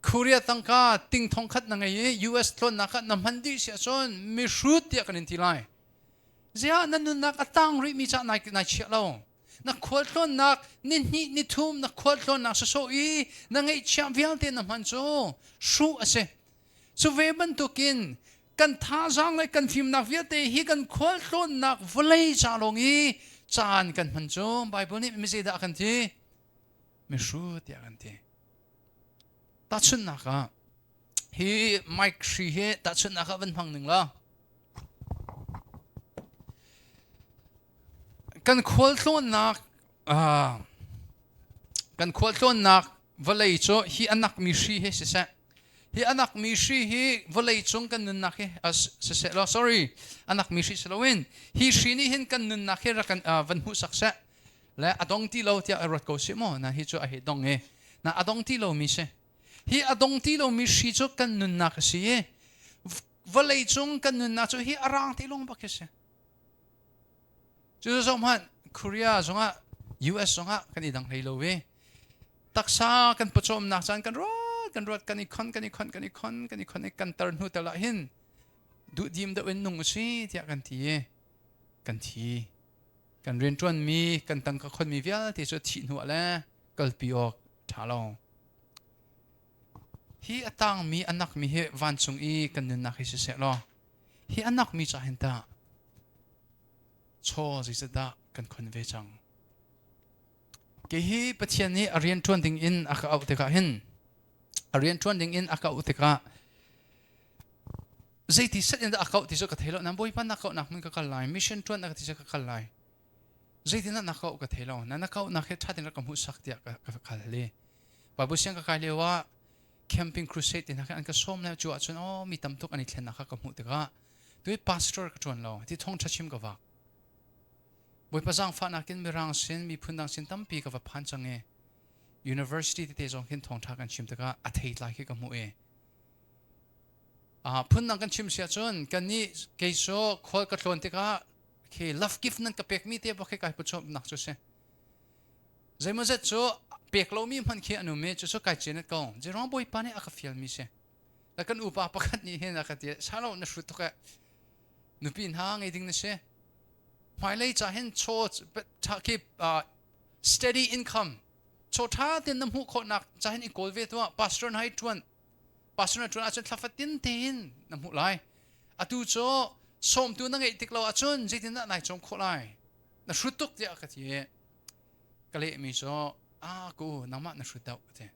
Speaker 1: Korea tangka ting thong khat na ngei i US tlawnnak ah na hman dih si ahcun mihrut tiah kan in ti lai. Ziah na nunnak a tang rihmi cah nai, nai chiah lo. Na khualtlawnnak ni hnih ni thum na khualtlawnnak sawsawh i na ngeihchiah vialte na hman cu hruh a si. Cu ve bantukin kan thazaang le kan fimnak vialte hi kan khualtlawnnak vawlei ca lawng i caan kan hman cu Bible nih mi zeidah a kan ti? Mihrut tiah a kan ti. Tahchunhnak ah hi mic hri hi tahchunhnak ah van hmang ning law kan khualtlawnnak kan khualtlawnnak vawlei cu hi anak mi hri hi siseh hi anak mi hri hi vawlei cung kan nunnak hi siseh law sorry anak mi hri si loin hi hri nih hin kan nunnak hi rak kan van hmuhsak seh le a dong ti lo tiah ruat ko sih maw na hi cu a hi dong e na a dong ti lo mi si hi a dong ti lo mi hri cu kan nunnak a si i vawlei cung kan nunnak cu hi a rang ti lung bak hi si cu zong hmanh Korea zongah US zongah kan i dang hlei lo i taksa kan pawcawmnak caan kan ruat kan ruat kan i khon kan i khon kan i khon kan i khon i kan tar hnu tal ah hin duhdim deuh in nung usi tiah kan ti i kan thi kan rianṭuanmi kan tangka khonmi vialte cu thih hnu ah le kalpi awk ṭha lo hi a tangmi a nakmi hi vancung i kan nunnak hi siseh law hi a nakmi ca hin tah chaw zeizatdah kan khon ve cang kei hi Pathian nih a rian ṭuan ding in a ka auh tikah hin a rian ṭuan ding in a ka auh tikah zeiti set in dah a kauh ti cu ka thei lo nan bawipa na kauhnak hmun ka kal lai mission ṭuan na ka ti cu ka kal lai zeitin dah na kauh ka thei lo na na kauhnak hi ṭha tein rak ka hmuhsak tiah ka kal li Bible siang ka kai lio ah camping crusade ti hna khin an ka sawm le cu ahcun oh mi tam tuk an i thlennak kha ka hmuh tikah tu pastor ka ṭuan lo ti thawng ṭha chim ka vak Bawipa zaangfahnak in mirang sin miphun dang sin tampi ka va phan cang i university tete zong khin thawngṭha kan chim tikah a theitlai khi ka hmuh i Phundang kan chim si ahcun kannih kei cu khual ka tlawn tikah khi love gift nan ka pekmi te bak khi kai putchawmnak cu si. Zeimawzet cu pek lomi hmanh khi an um i cucu kai cin ko. Zeiruang Bawipa nih a ka fialmi si. Le kan upa pakhat nih hin a ka ti, Salo na hrut tuk eh. Nupi hna ngei ding na si. Hmailei ca hin chaw khi steady income chaw ṭha tein na hmuh khawhnak ca hin i kawl ve tuah. Pastor na hei ṭuan. Pastor na ṭuan ahcun thla fatin tein na hmuh lai. Atu cu sawmtu na ngeih tik lo ahcun zeitindah nai cawm khawh lai? Na hrut tuk tiah ka ti i ka lehmi cu a ku nangmah na hrut deuh ka ti.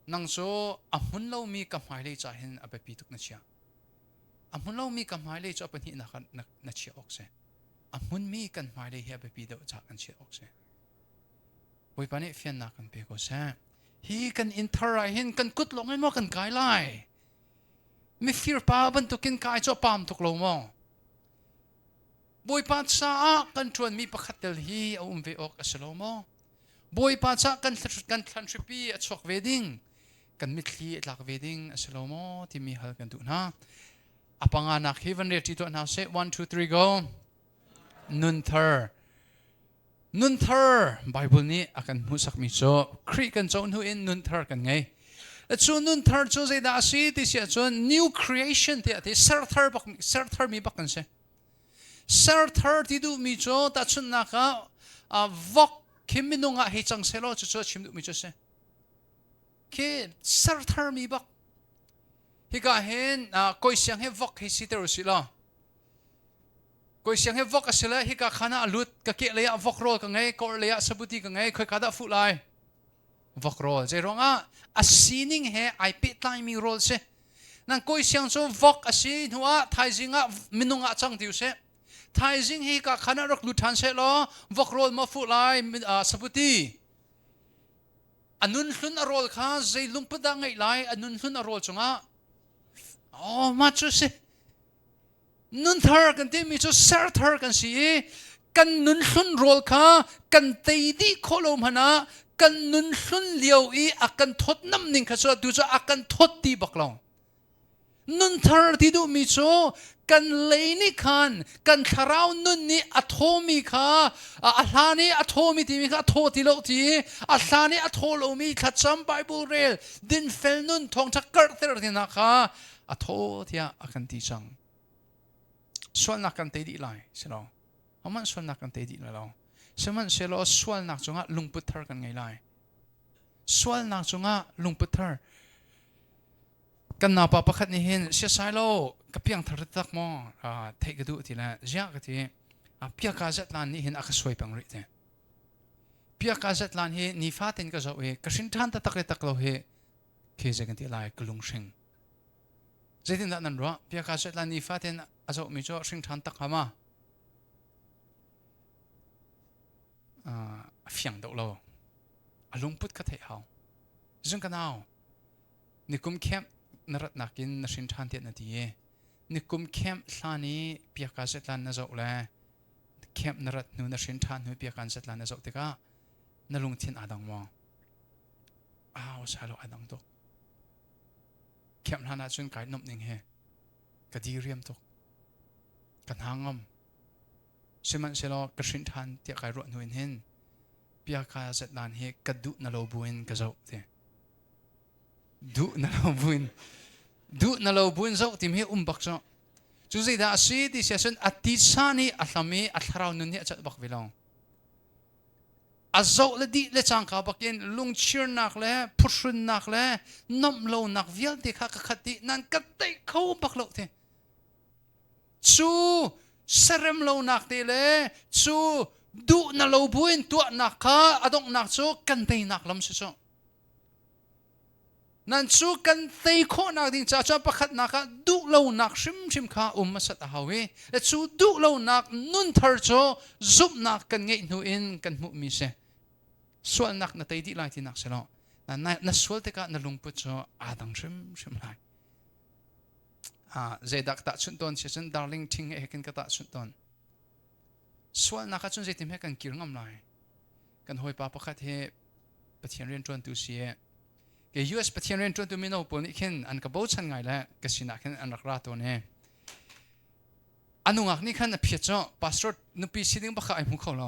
Speaker 1: Nang cu a hmun lomi ka hmailei ca hin a biapi tuk na chiah. A hmun lomi ka hmailei cu a pahnihnak ah na chiah awk si. A hmunmi kan hmailei hi a biapi deuh caah kan chiah awk si. Bawipa nih fiannak kan pe ko seh. Hi kan inn thar ah hin kan kut lawng in maw kan kai lai? Mifir pa bantukin kai cu a pam tuk lo maw? Bawipa caah kan ṭuanmi pakhat tel hi a um ve awk a si lo maw? Bawipa caah kan kan thlanhripi a chuak ve ding, kan mitthli a tlak ve ding a si lo maw timi hal kan duh hna. A panganak hi van rel ṭi tuah hna sih. 1 2 3 go. Nun thar. Nunthar Bible nih a kan hmuhsakmi cu Khrih kan co hnu in nunthar kan ngei. Cu nunthar cu zeidah a si ti si ahcun new creation tiah ti serthar bak serthar mi bak kan si. Serthar ti duhmi cu tahchunhnak ah vok khi minung ah hei cang selaw cucu a chim duhmi cu a si. Khi serthar mi bak. Hika hin koi siang hi vok hei siter usih law Koi siang hi vok a si le hika khan ah a lut ka ke lei ah vok rawl ka ngei ka orh lei ah sabuti ka ngei khoika dah fuh lai vok rawl zei ruangah a sining he ai pehtlaimi rawl si nan koi siang cu vok a si hnu ah thaizing ah minung ah cang ti usih thaizing hi ka khan ah rak lut ṭhan seh law vok rawl maw fuh lai sabuti a nun hlun a rawl kha zei lungput dah ngeih lai a nun hlun a rawl cungah oh mah cu si Nunthar kan timi cu serthar kan si i kan nunhlun rawl kha kan tei dih khawh lo hmanh ah kan nunhlun lio i a kan thawtnam ning kha cu atu cu a kan thawt ti bak lo. Nunthar ti duhmi cu kan lei nih khan kan thlarau nun nih a thawmi kha a hlan i a thawmi timi kha a thaw ti lo ti i a hlan i a thaw lomi thlacam Bible rel dinfel nun thawngṭha karhter ti hna kha a thaw tiah a kan ti cang. Sualnak kan tei dih lai si lo. Hohmanh sualnak kan tei dih lai lo. Sihmanhsehlaw sualnak cungah lungput thar kan ngei lai. Sualnak cungah lungput thar. Kan naupa pakhat nih hin siasai lo ka piang thar taktak maw theih ka duh ti le ziah ka ti piaka zetlan nih hin a ka suai peng rih te. Piaka zetlan hi nifatin ka zoh i ka hrin ṭhan taktak le tak lo hi khi zei kan ti lai ka lunghring. Zeitindah nan ruah? Piaka Setla nifatin a zohmi cu hring ṭhan tak hnga ma? A fiang deuh lo. A lungput kha theih hau. Zung ka nau, nikum camp na ratnak in na hrin ṭhan tiah na ti i nikum camp hlan i piaka Setla na zoh le camp na rat hnu na hrin ṭhan hnu piaka Setla na zoh tikah na lungthin aa dang maw? Au salo aa dang tuk. Khiam hlan ahcun kai nuamh ning hi ka diriam tuk. Ka hna ngam. Sihmanhsehlaw ka hrin ṭhan tiah kai ruah hnu in hin piaka zetlan hi ka duh na lo buin ka zoh ti. Duh na lo buin duh na lo buin zoh tim hi um bak cu. Cu zeidah a si ti si ahcun a titsa nih a hlam i a thlarau nun hi a celh bak ve lo. A zoh le dih le cangka bakin lungchirnak le phuhrunnak le nomh lonak vialte kha ka khat dih nan ka teih kho bak lo te. Cu serem lonak te le cu duh na lo buin tuahnak kha a donghnak cu kan teinak lam si cu. Nan cu kan tei khawhnak ding caah cun pakhatnak ah duhlonak hrimhrim kha um hmasat a hau i cu duhlonak nunthar cu zumhnak kan ngeih hnu in kan hmuhmi si. Sualnak na tei dih lai tinak si lo. Na sual tikah na lungput cu aa dang hrimhrim lai. Zeidah ka tahchunh tawn si cun darling ṭhing he kin ka tahchunh tawn. Sualnak ah cun zeitin he kan kir ngam lai. Kan hawipa pakhat hi Pathian rianṭuantu si i ke US Pathian rianṭuantu mino pawl nih khin an ka bochan ngai le ka sinah khin an rak ra tawn i a nungak nih khan a phiat cu pastor nupi si ding bak kha ai hmu kho lo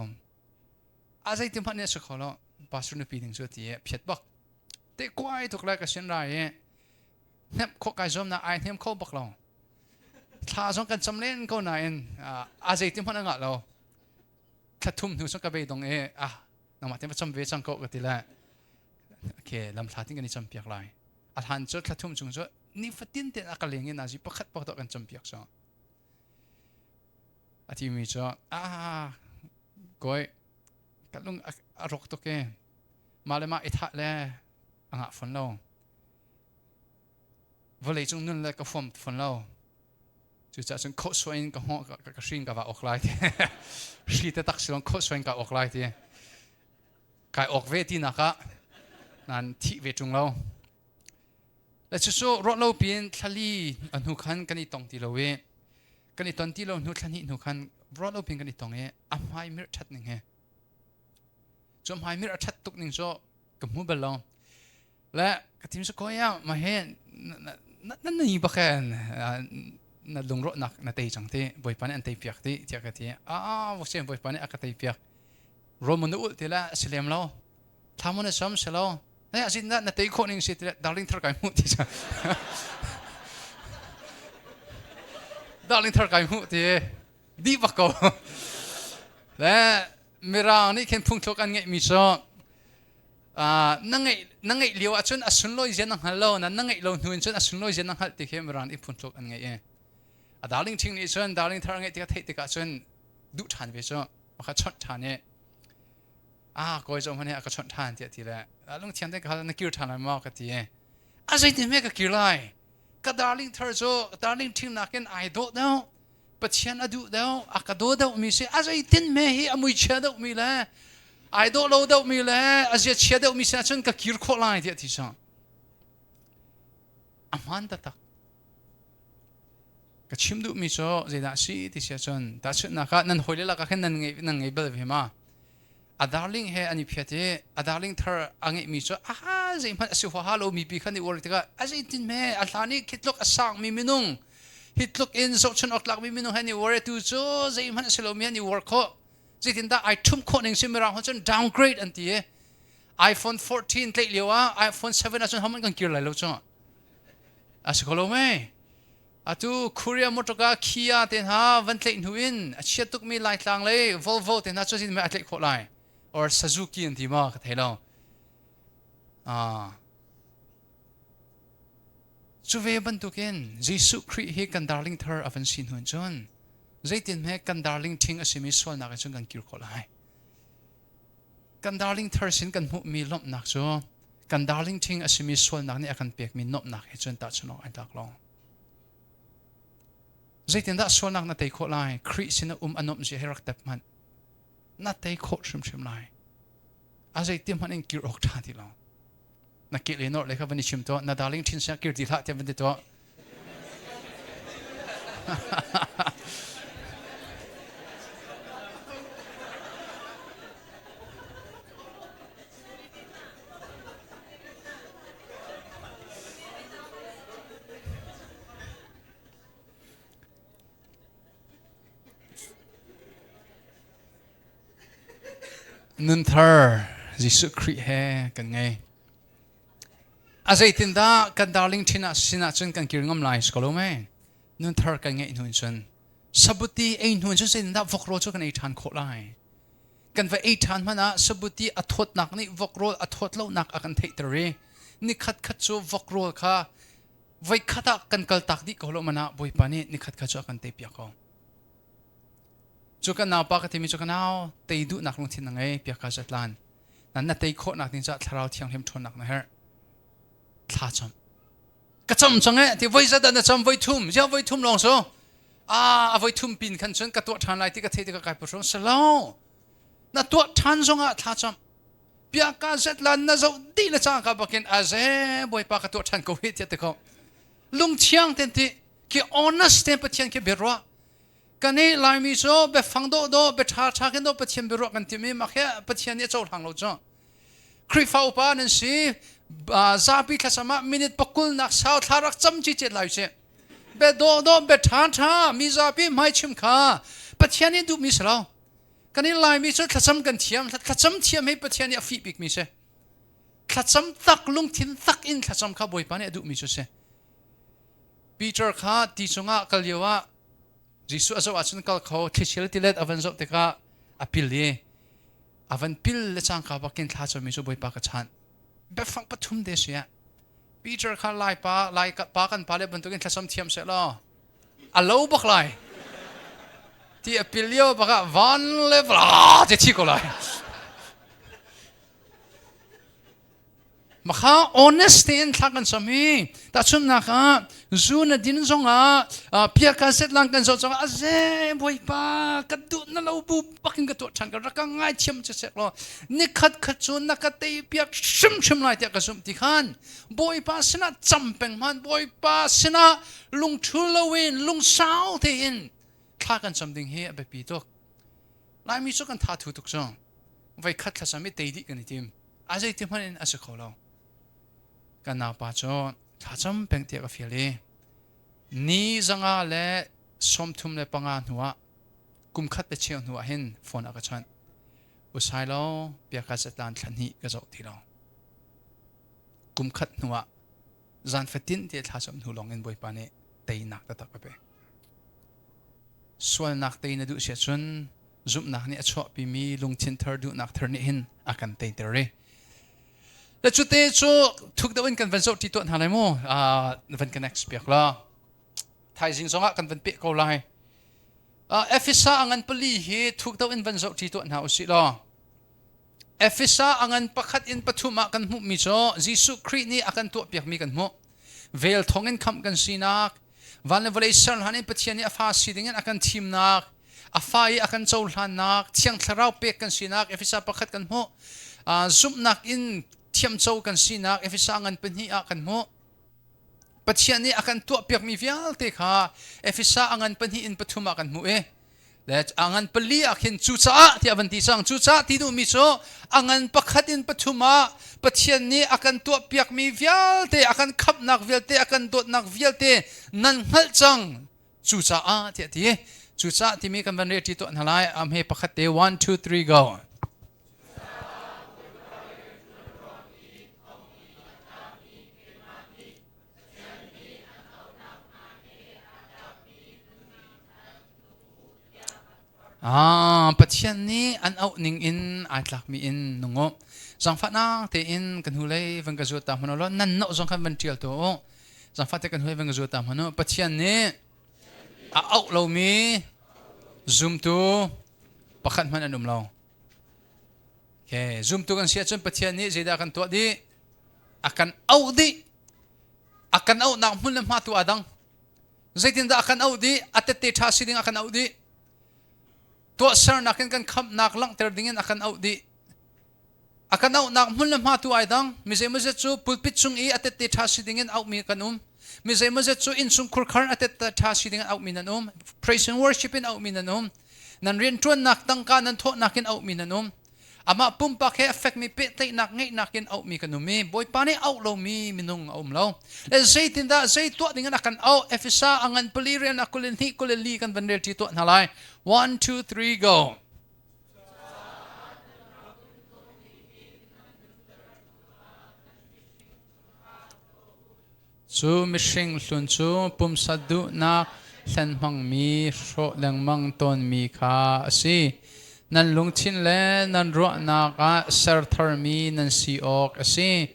Speaker 1: a zeitin hmanh nih a si kho lo pastor nupi ding cu ti i phiat bak te kuai tuk le ka sin ra i hnemh khawh kai zuam na ai hnem kho bak lo thla zong kan cam len ko nain a zeitin hmanh a ngah lo thla thum hnu cun ka beidong i ah nangmah te va cam ve cang ko ka ti le okay lamthla tin kan i campiak lai a hlan cu thla thum chung cu nifatin te a ka leng in nazi pakhat pakhat kan campiak so a ti mi cu ah koi ka lung a rok tuk e mah le mah i thah le a ngah fon lo vawlei cung nun le ka fuam fon lo Cucaah cun khohsuai in ka hngawh ka hri in ka va awk lai ti. Hri te tak silong khohsuai in ka awk lai ti. Kai awk ve ti nak ah nan thih ve ṭung lo. Le cucu ruah lo piin thlali a hnu khan kan i tong ti lo i kan i ton ti lo hnu thla hnih hnu khan ruah lo piin kan i tong i a hmai mirh ṭhat ning he cu hmai mirh a ṭhat tuk ning cu ka hmu bal lo. Le ka tim sa koya ma he na ni bak na lungrawhnak na tei cang ti bawipa nih an tei piak ti tiah ka ti a voksen bawipa nih a ka tei piak. Roman na ulh ti le a si lem lo. Thla maw na cam si lo. Na asin na tei khawh ning si ti le darling thar kai hmuh ti ca. Darling thar kai hmuh ti dih bak ko. Le Mirang nih khin phungthluk an ngeihmi cu na ngeih na ngeih lio ahcun a sunlawi zia na hngal lo na na ngeih lo hnu in cun a sunlawi zia na hngalh ti khi Mirang nih phungthluk an ngeih i a darling ṭhing nih cun darling thar ngeih tikah theih tikah cun duh ṭhan ve cu maka chawnh ṭhan i a kawi zong hmanh hi a ka chawnh ṭhan tiah ti le lungthiang te ka hal na kir ṭhan lai maw ka ti i a zeitin hme ka kir lai ka darling thar cu darling ṭhing nakin ai dawh deuh Pathian a duh deuh a ka daw deuh mi si a zeitin me hi a mui chia deuh mi le ai dawh lo deuh mi le a zia chia deuh mi si ahcun ka kir khawh lai tiah ti so a hmaan taktak ka chim duh mi cu zeidah si ti si ahcun tahchunhnak ah nan hawile lakah khin nan ngei nan ngei bal ve ma a darling he an i phiat i a darling thar a ngeihmi cu aha zeihmanh a si huaha lo mi pi khan i uar tikah a zeitin me a hlan i khitluk a sangmi minung hi tluk in zohchun awk tlakmi minung he an i uar tu cu zeihmanh a si lomi an i uar khawh zeitindah ai ṭhumh khawh ning si mirang cun downgrade an ti i iPhone 14 tlaih lio ah iPhone 7 ahcun homan kan kir lai lo cu a si kho lo mei Atu Korea motorka Kia te hna van tlaih hnu in a chiat tukmi Laitlang lei Volvo te hna cu zin a tlaih khawh lai or Suzuki an ti ma ka thei lo. Ah. Cu ve bantukin Jesuh Khrih hi kan darling thar a van si hnu in cun zeitin he kan darling ṭhing a simi sualnak in cun kan kir khawh lai. Kan darling thar sin kan hmuhmi lawmhnak cu kan darling ṭhing a simi sualnak nih a kan pekmi nuamhnak he cun tahchunh awk ai tlak lo. Zeitindah sualnak na tei khawh lai? Khrih sin a um a nuamh zia hi rak tep hmanh. Na tei khawh hrimhrim lai. A zeiti hmanh in kir awk ṭha ti lo. Na ke le nor le kha van i chim tuah. Na darling ṭhin sia kir ti hlah tiah van ti tuah. Nunthar Jesuh Khrih he kan ngei. A zeitindah kan darling ṭhin ah sinah cun kan kir ngam lai si ko lo mei? Nunthar kan ngeih hnu in cun sabuti ei hnu in cun zeitindah vok rawl cu kan ei ṭhan khawh lai? Kan va ei ṭhan hmanh ah sabuti a thawtnak nih vok rawl a thawt lonak a kan theihter i nikhat khat cu vok rawl kha voikhat ah kan kaltak dih ko lo man ah Bawipa nih nikhat khat cu a kan teipiak ko. Cu kan naupa ka timi cu ka nau tei duhnak lungthin na ngei piak ka zatlan. Nan na tei khawhnak ding caah thlarau thianghlim ṭhawnnak na herh. Thla cam. Ka cam cang eh ti voi zat na cam voi thum ziang voi thum lawng so a voi thum pin khan cun ka tuah ṭhan lai ti ka thei ti ka kai puhrung selo na tuah ṭhan zongah thla cam piaka zetlan na zoh dih le cang ka bakin a ze bawipa ka tuah ṭhan ko hi tiah ti ko lungthiang ten ti ki honest ten pathian khi biaruah kan i laimi cu biafang dawh dawh bia ṭha ṭha khin dawh pathian biaruah kan tim i mak hi pathian nih a cohlang lo cu Khrihfa upa nan si zapi thlacam ah minute pakul nak sau thla rak cam chi chet lai si be dawh dawh be ṭha ṭha mi zapi hmai chim kha pathian nih duhmi si lo kan i laimi cu thlacam kan thiam thlacam thiam hi pathian nih a fih bikmi si thlacam tak lungthin tak in thlacam kha bawipa nih a duhmi cu si Peter kha ti chungah kal lio ah Jesuh a zoh ahcun kal kho thlichia tilet a van zoh tikah a pil i a van pil le cangka bakin thla cawmi cu Bawipa ka chanh biafang pathum te si ah Peter kha lai pa lai pa kan pa le bantukin thlacam thiam seh law a lo bak lai ti a pil lio bak ah van le vla te thi ko lai Makha honest tein thla kan cam i tahchunhnak ah zu na din zongah piaka set lang kan zoh zongah aze bawipa ka duh na lo bu bakin ka tuah ṭhan ka rak ka ngaithiam che sek law nikhat khat cu na ka tei piak hrimhrim lai tiah ka zumh ti khan bawipa sinah cam peng hman bawipa sinah lungṭhu loin lungsau tein thla kan cam ding hi a biapi tuk Laimi cu kan tha thu tuk cu voi khat thlacam i tei dih kan i tim a zeiti hmanh in a si kho lo kan naupa cu thlacam peng tiah ka fial i ni zanga le 35 hnuah kum khat le cheu hnuah hin phone a ka chawnh. Usai lo biaka zatlan thla hnih ka zoh ti lo. Kum khat hnu ah zan fatin te thla cam hnu lawng in Bawipa nih teinak taktak a pek. Sualnak tei na duh si ahcun zumhnak nih a chuahpimi lungthin thar duhnak thar nih hin a kan teiter i le cute cu thuk deuh in kan van zoh ṭi tuah hna lai mu van connect piak la thaizing zongah kan van peh ko lai. Efesa a ngan pali hi thuk deuh in van zoh ṭi tuah hna usih law Efesa a ngan pakhat in pathum ah kan hmuhmi cu Jesuh Khrih nih a kan tuahpiakmi kan hmuh. Vel thawng in khamh kan sinak, van le vawlei ser hlan in Pathian nih a fa si dingin a kan thimnak, a fa i a kan cohlannak, Thiang Thlarau pek kan sinak Efesa pakhat kan hmuh. Zumhnak in thiamco kan sinak Efesa ngan pahnih ah kan hmuh. Pathian nih a kan tuahpiakmi vialte kha Efesa a ngan pahnih in pathum ah kan hmuh i le a ngan pali ah khin cucaah tiah van ti cang. Cucaah ti duhmi cu a ngan pakhat in pathum ah Pathian nih a kan tuahpiakmi vialte, a kan khamhnak vialte, a kan dawtnak vialte nan hngalh cang, cucaah tiah ti. Cucaah timi kan van rel ṭi tuah hna lai. Am he pakhat te, 1 2 3, go. Ah, Pathian nih an auh ning in ai tlakmi in nung u. Zaangfahnak tein kan hnulei van ka zuat ta hmanh u law nan noh zong khan van ṭial tuah u. Zaangfah te kan hnulei van ka zuat ta hmanh u. Pathian nih a auh lomi zumtu pakhat hmanh an um lo. Okay, zumtu kan si ahcun Pathian nih zeidah kan tuah dih? A kan auh dih. A kan auhnak hmun le hma tu aa dang. Zeitindah a kan auh dih? A tette ṭha si ding a kan auh dih. Tuahsernak in kan khamhnak langhter ding in a kan auh dih. A kan auhnak hmun le hma tu ai dang. Mi zeimawzet cu pulpit cung i a tette ṭha si ding in auhmi kan um. Mi zeimawzet cu innchung khurkhar a tette ṭha si ding in auhmi nan um. Praise and worship in auhmi nan um. Nan rianṭuannak tangka nan thawhnak in auhmi nan um. Amah pumpak he a fekmi pehtlaihnak ngeihnak in auhmi kan um i Bawipa nih auh lomi minung a um lo. Le zeitindah zei tuah ding in a kan auh? Efesa a ngan pali rian a 22 24 kan van relṭi tuah hna lai. 1 2 3, go. Cu mihring hlun cu pumsa duhnak hlen hmangmi hrawh lengmang tawnmi kha a si. Nan lungthin le nan ruahnak ah ser tharmi nan si awk a si.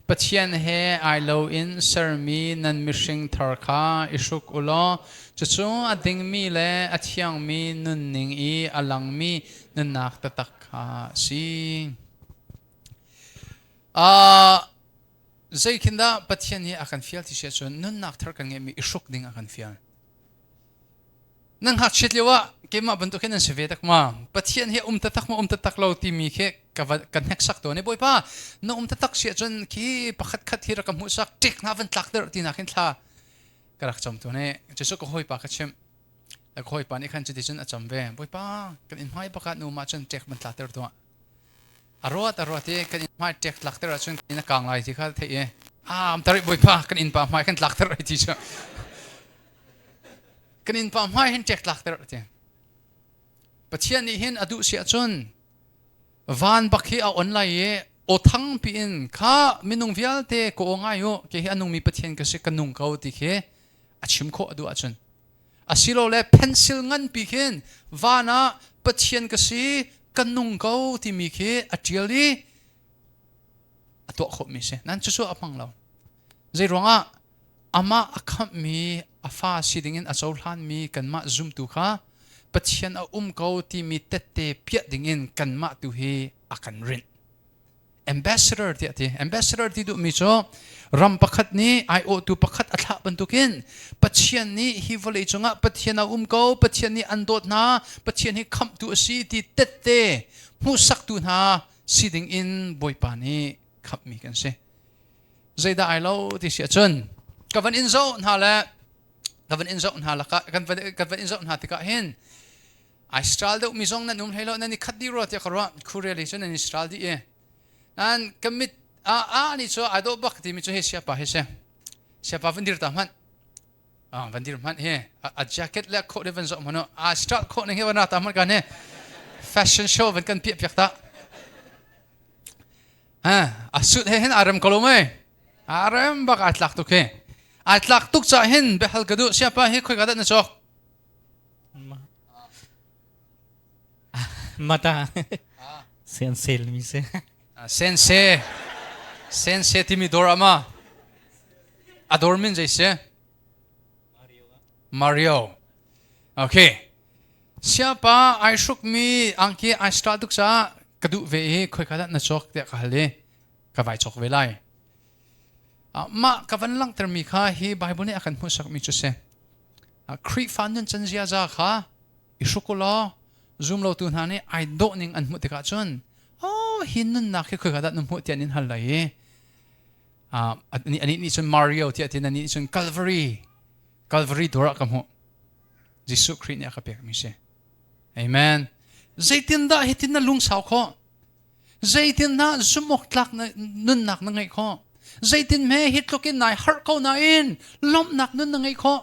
Speaker 1: Pathian he ai loin sermi nan mihring thar kha i hruk u law cucu a dingmi le a thiangmi nunning i a langmi nunnak taktak kha a si. Zeikhin dah Pathian nih a kan fial ti si ahcun nunnak thar kan ngeihmi i hruk ding a kan fial. Nan ngakchiat lio ah keimah bantuk hin nan si ve tak ma? Pathian hi um taktak ma um taktak lo timi khi ka ka hneksak tawn i Bawipa, na um taktak si ahcun khi pakhat khat hi rak ka hmuhsak, ṭek hna van tlak der ti nak hin thla ka rak cam tawn i cucu ka hawipa ka chimh. Ka hawipa nih khan cuticun a cam ve. Bawipa, kan inn hmai pakhat nu mah cun ṭek van tla ter tuah. A ruat a ruat i kan inn hmai ṭek tlak ter ahcun kan inn a kaang lai ti kha theih i am tarik Bawipa, kan inn pa hmai kan tlak ter ai ti cu, kan inn pa hmai hin ṭek tlak ter ti. Pathian nih hin a duh si ahcun van bak hi a on lai i aw thang piin kha minung vialte ka aw ngai u, ke hi a nungmi Pathian ka si, ka nung ko ti khi a chim khawh a duh ahcun, asilole pencil nganpi khin van ah Pathian ka si, ka nung ko timi khi a ṭial i a tuah khawhmi si. Nan cucu a hmang lo. Zei ruangah? Amah a khamhmi, a fa si dingin a cohlanmi kanmah zumtu kha Pathian a um ko timi tette piah dingin kanmah tu hi a kan rinh. Ambassador tiah ti. Ambassador ti duhmi cu ram pakhat nih aiawhtu pakhat a thlah bantukin Pathian nih hi vawlei cungah Pathian a um ko, Pathian nih an dawt hna, Pathian hi khamhtu a si ti tette hmuhsaktu hna si ding in Bawipa nih khamhmi kan si. Zeidah ai lo ti si ahcun ka van in zoh hna le ka van in zoh hna lakah kan van kan van in zoh hna tikah hin ai stral deuh mi zong nan um hlei lo, nan i khat dih rua tiah ka ruah. Khurel hi cu nan i stral dih i nan ka mit a a ni cu ai dawh bak timi cu hi siapa hi si. Siapa van dir ta hmanh, van dir hmanh. Hi a jacket le khawh le van zoh hmanh, a stral khawh ning hi van ra ta hmanh kan hi fashion show van kan piah piak ta. Ha, a suit he hin aa rem ko lo mei? Aa rem bak aa tlak tuk hi. Aa tlak tuk cah hin biahal ka duh siapa hi khoi ka dah na cawk?
Speaker 2: Mata. Sen sel mi se.
Speaker 1: Sense. Sense timi dawr ama. A dawr min zei si? Mario. Okay. Siapa ai hrukmi angki ai stra tuk caah ka duh ve i khoika dah na cawk tiah ka hal i ka vai cawk ve lai. Mah ka van langhtermi kha hi Bible nih a kan hmuhsakmi cu si. Khrihfa nun can ziaza kha i hruk u law zumlotu hna nih ai dawh ning an hmuh tikah cun oh hi nunnak hi khoika dah na hmuh tiah an in hal lai i anih nih cun Mario tiah tin anih nih cun Calvary Calvary dawr ah ka hmuh. Jesuh Khrih nih a ka pekmi si. Amen. Zeitindah hitin na lungsau khawh? Zeitindah zumhawk tlak nunnak na ngeih khawh? Zeitin hme hi tluk in nai harh ko nain lawmhnak nun na ngeih khawh?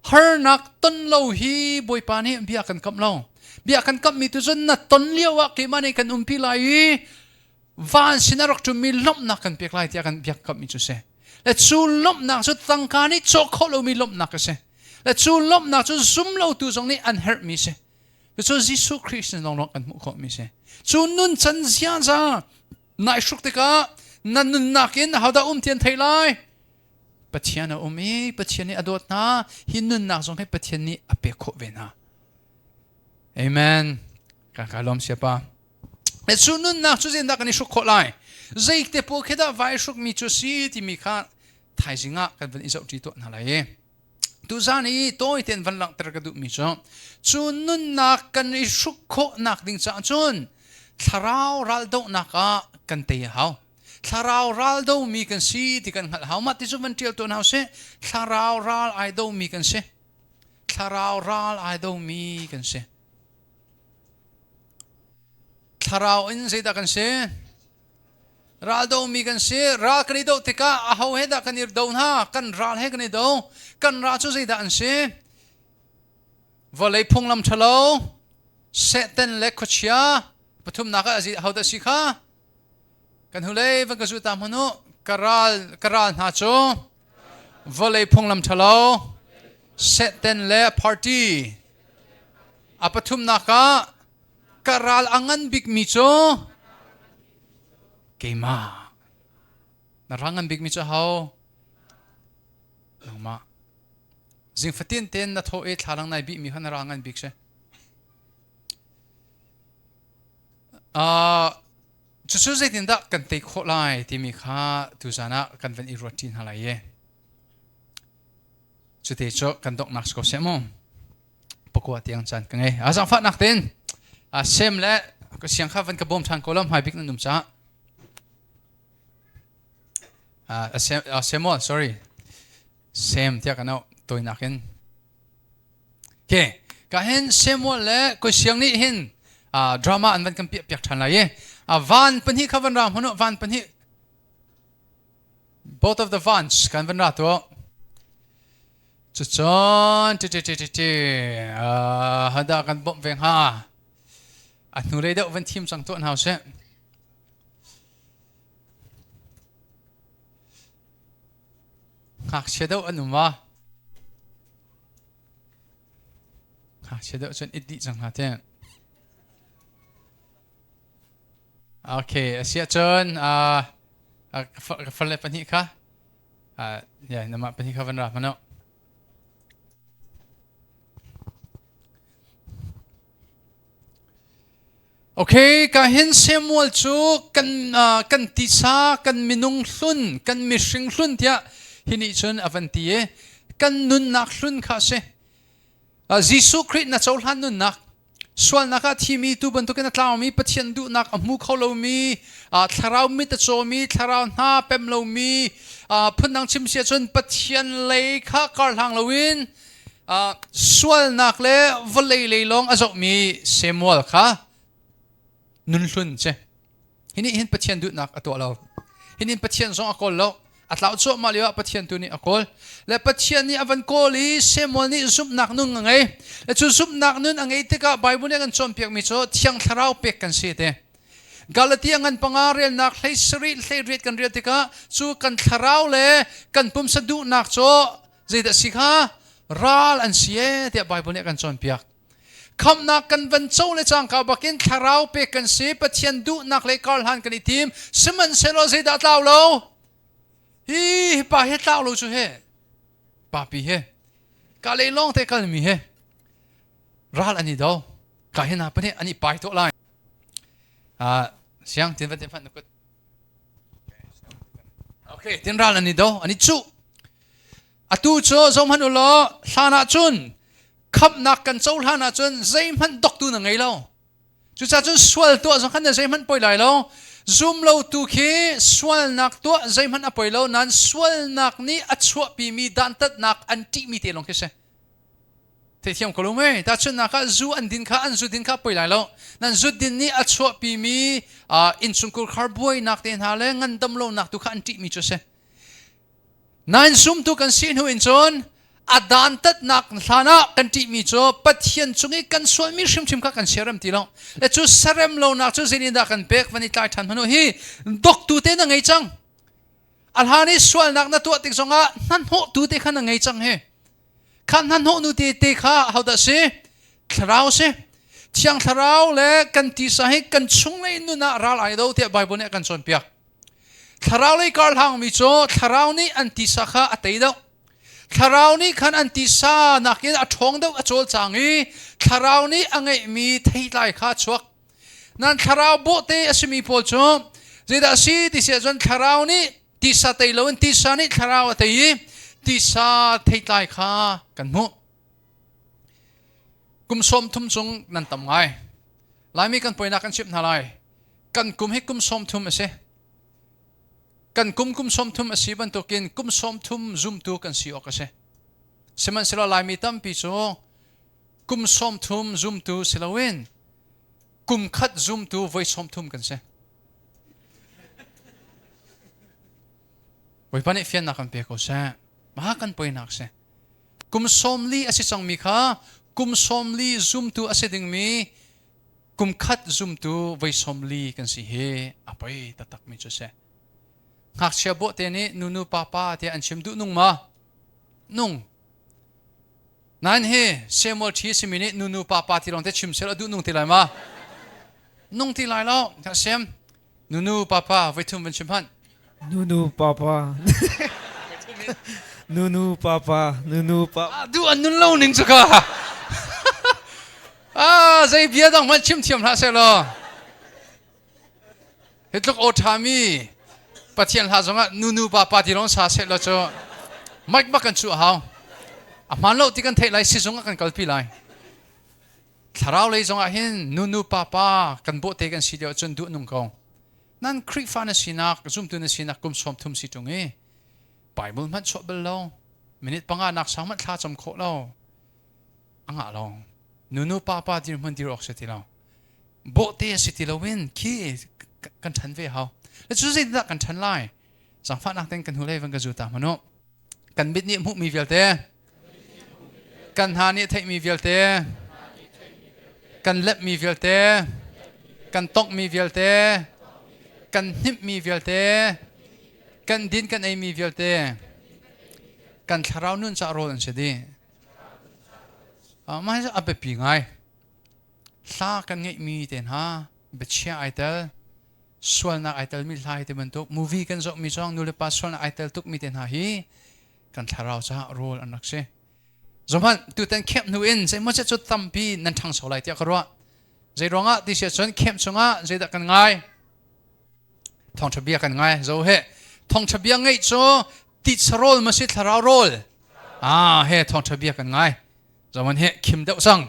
Speaker 1: Harnak ton lo hi Bawipa nih bia kan kamh lo. Bia kan kamhmi tu cun na ton lio ah keimah nih kan umpi lai i van sin a rak ṭummi lawmhnak kan pek lai tiah kan biak kamhmi cu si. Le cu lawmhnak cu tangka nih cawk khawh lomi lawmhnak a si. Le cu lawmhnak cu zumlotu zong nih an herhmi si. Cucu Jesuh Khrih sin lawnglawng kan hmuh khawhmi si. Cu nuncan ziaza nai hruk tikah na nunnak in ahodah um ti an thei lai? Pathian a um i Pathian nih a dawt hna. Hi nunnak zong hi Pathian nih a pek khawh ve hna. Amen. Ka ka lawm siapa. Cu nunnak cu zeitindah kan i hruk khawh lai? Zeite pawl khi dah vai hrukmi cu si timi kha thaizing ah kan van i zohṭi tuah hna lai i tuzan i tawi tein van langhter ka duhmi cu cu nunnak kan i hruk khawhnak ding caah cun thlarau raldohnak ah kan tei a hau. Thlarau ral domi kan si ti kan hngalh hau. Mah ti cu van ṭial tuah hna usih. Thlarau ral ai domi kan si. Thlarau ral ai domi kan si. Thlarau in zeidah kan si? Raldomi kan si. Ral kan i doh tikah aho he dah kan i do hna? Kan ral he kan i do. Kan ral cu zeidah an si? Vawlei phunglam ṭhalo, Satan le khuachia pathumnak ah aho dah si kha? Kan hnulei van ka zu ta hmanh u. Ka ral, ka ral hna cu vawlei phunglam ṭhalo, Satan le party. A pathumnak ah ka ral a ngan bikmi cu keimah. Na ral ngan bikmi cu ho? Nangmah. Zing fatin ten na thaw i thlalang nai bihmi kha na ral ngan bik si. Uh, cucu zeitindah kan tei khawh lai timi kha tuzan ah kan van i ruat ṭi hna lai i cute cu kan donghnak si ko seh mu pakua tiang caan ka ngei a zaangfahnak tein a sem le ka siang kha van ka bawm ṭhan ko lo hmai bik nan um caah a Samuel sorry Sem tiah kan auh toinak in Okay, ka hin Samuel le koi siang nih hin drama an van kan piah piak ṭhan lai i van pahnih kha van ra hmanu van pahnih both of the vans kan van ra tu cucun ti ti ti ti ti hada kan bawmh ve hnga a hnulei deuh van thim cang tuah hna usih ngakchia deuh an um a Ngakchia deuh cun it dih cang hna te. Okay, a si ahcun ka farle pahnih kha ya namah pahnih kha van ra hmanh u. Okay, ka hin Samuel cu kan kan tisa, kan minung hlun, kan mihring hlun tiah hi nih cun a van ti i kan nunnak hlun kha a si. Jesuh Khrih na cohlan nunnak, sualnak ah thimi tu bantukin a tlaumi Pathian duhnak a hmu kho lomi, thlarau mit a cawmi, thlarau hna pem lomi, phundang chim si ahcun Pathian lei kha karhlang loin sualnak le vawlei lei lawng a zohmi Samuel kha nunhlun si. Hi nih hin Pathian duhnak a tuah lo. Hi nih Pathian zong a kawl lo. A tlau cuahmah lio ah Pathian tu nih a kawl. Le Pathian nih a van kawl i Samuel nih zumhnak nun a ngei. Le cu zumhnak nun a ngei tikah Bible nih a kan cawnpiakmi cu Thiang Thlarau pek kan si te. Galatia ngan panga relnak hlei sarih hlei riat kan rel tikah cu kan thlarau le kan pumsa duhnak cu zeidah si kha ral an si e tiah Bible nih a kan cawnpiak. Khamhnak kan van co le cangka bakin thlarau pek kan si Pathian duhnak le karhlan kan i tim sihmanhsehlaw zeidah tlau lo hi pa he tlau lo cu he papi he ka le lawng te kalmi he ral an i do ka hi na pahnih an i pai to lai siang tin va tin fan kut okay tin ral an i do an i chu atu cu zohmanh u law hlan ah cun khamhnak kan cohlan ah cun zeihmanh doktu na ngei lo cucaah cun sual tuah zong khan na zeihmanh poi lai lo zum lo tu khi sualnak tuah zeihmanh a poi lo nain sualnak nih a chuahpimi dantatnak an ṭihmi te lawng khi si Theithiam ko lo mei. Tahchunhnak ah zu an din kha an zu din kha poi lai lo. Nan zu din nih a chuahpimi innchungkhar khar buainak te hna le ngandam lonak tu kha an ṭihmi cu a si. Nain zumtu kan si hnu in cun a dantatnak hlan ah kan ṭihmi cu Pathian cung i kan sualmi hrimhrim kha kan siarem ti lo. Le cu serem lonak cu zeitindah kan pek van i tlai ṭhan hmanh u hi doktu te na ngei cang. A hlan i sualnak na tuah tik zongah hnahnawhtu te kha na ngei cang hi. Kha hnahnawh nu te te kha hodah si? Thlarau si. Thiang Thlarau le kan tisa hi kan chunglei nun ah ral ai do tiah Bible nih a kan cawnpiak. Thlarau lei karhlangmi cu Thlarau nih an tisa kha a tei deuh. Thlarau nih khan an tisa nakin a ṭhawng deuh a cawlcang i Thlarau nih a ngeihmi theitlai kha a chuak. Nan thlarau bawhte a simi pawl cu zeidah a si ti si ahcun thlarau nih tisa tei loin tisa nih thlarau a tei i tisa theitlai kha kan hmuh. Kum 30 chung nan tam ngai. Laimi kan poinak kan chimh hna lai. Kan kum hi kum 30 a si. Kan kum kum 30 a si bantukin kum 30 zumtu kan si awk a si. Sihmanhsehlaw Laimi tampi cu kum 30 zumtu si loin kum khat zumtu voi 30 kan si. Bawipa nih fiannak kan pe ko seh. Mah kan poinak si. Kum 40 a si cangmi kha kum 40 zumtu a si dingmi kum khat zumtu voi 40 kan si hi a poi taktakmi cu si. Ngakchia bawhte nih nunu papa tiah an chim duh nung ma? Nung. Nain hi Samuel ṭhi simi nih nunu papa ti lawng te chim sel a duh nung ti lai ma? Nung ti lai lo. Sem nunu papa voi thum van chim hmanh.
Speaker 3: Nunu papa. Nunu papa. Nunu papa.
Speaker 1: Duh an nun lo ning cu ka. Ah, zei bia dang hmanh chim thiam hlah seh law. Hi tluk aw ṭhami Pathian hla zongah nunu papa ti lawng sa seh law cu mic bak kan chuah hau. A hmaan lo ti kan theih lai sizung ah kan kalpi lai. Thlarau lei zongah hin nunu papa kan bawhte kan si lio cun duh nung ko. Nan Khrihfa na sinak, zumtu na sinak kum 30 si ṭung i Bible hmanh chuah bal lo, minute panga nak sang hmanh thla cam khawh lo. A ngah lo. Nunu papa dirhmun dir awk si ti lo. Bawhte a si ti loin khi kan ṭhan ve hau. Le cu zeitindah kan ṭhan lai? Zaangfahnak ten kan hnulei van ka zu ta hmanh u. Kan mit nih hmuhmi vialte, kan hna nih theihmi vialte, kan lepmi vialte, kan tonghmi vialte, kan hnimhmi vialte, kan din kan eimi vialte, kan thlarau nun ca rawl an si dih. Mah hi a biapi ngai. Hla kan ngeihmi te hna biachia ai tel, sualnak ai telmi hla hi ti bantuk movie kan zohmi zong nulepa sualnak ai tel tukmi te hna hi kan thlarau caah rawl an rak si. Zohmanh tutan camp hnu in zeimaw cu tampi nan ṭhangcho lai tiah ka ruah. Zei ruangah ti si ahcun camp chungah zeidah kan ngai? Thawngṭha bia kan ngai. Zo he thawngṭha bia ngeih cu titsa rawl ma si thlarau rawl? Ah he thawngṭha bia kan ngai. Zohmanh he khim deuh cang.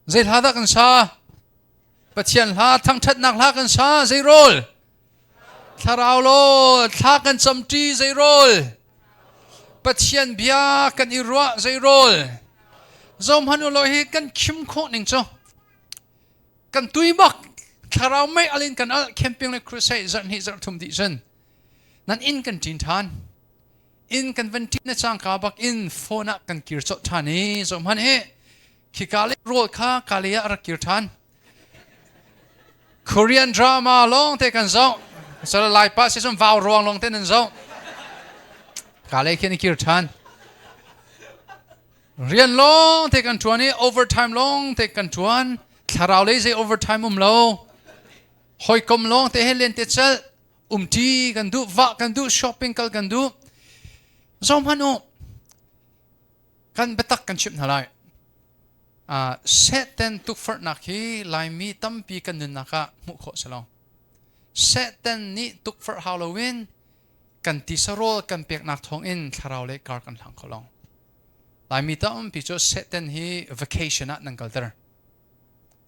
Speaker 1: Zei hla dah kan sa? Pathian hla, thangṭhatnak hla kan sa. Zei rawl? Thlarau law, thla kan camṭi. Zei rawl? Pathian bia kan i ruah. Zei rawl? Zohhmanh u law hi kan khim khawh ning cu. Kan tui bak. Thlarau mei al in kan al camping le crusade zarh hnih zarh thum dih cun nan inn kan ṭin ṭhan. Inn kan van ṭin na cangka bak in phone ah kan kir colh ṭhan i zohhmanh hi khika le rawl kha kale ah a rak kir ṭhan. Korean drama lawng te kan zoh. Sal lai pa si cun vau ruang lawng te nan zoh. Ka lei khin i kir ṭhan. Rian lawng te kan ṭuan i overtime lawng te kan ṭuan. Thlarau lei zei overtime um lo. Hawikom lawng te he len te celh. Umṭi kan duh, vah kan duh, shopping kal kan duh. Zoh hmanh u. Kan biatak kan chimh hna lai. Satan tukforhnak hi Laimi tampi kan nunnak ah hmuh khawh si lo. Satan nih tukforh hau loin kan tisarawl kan peknak thawngin thlarau le kar kan hlang kho lo. Laimi tampi cu Satan hi vacation ah nan kalter.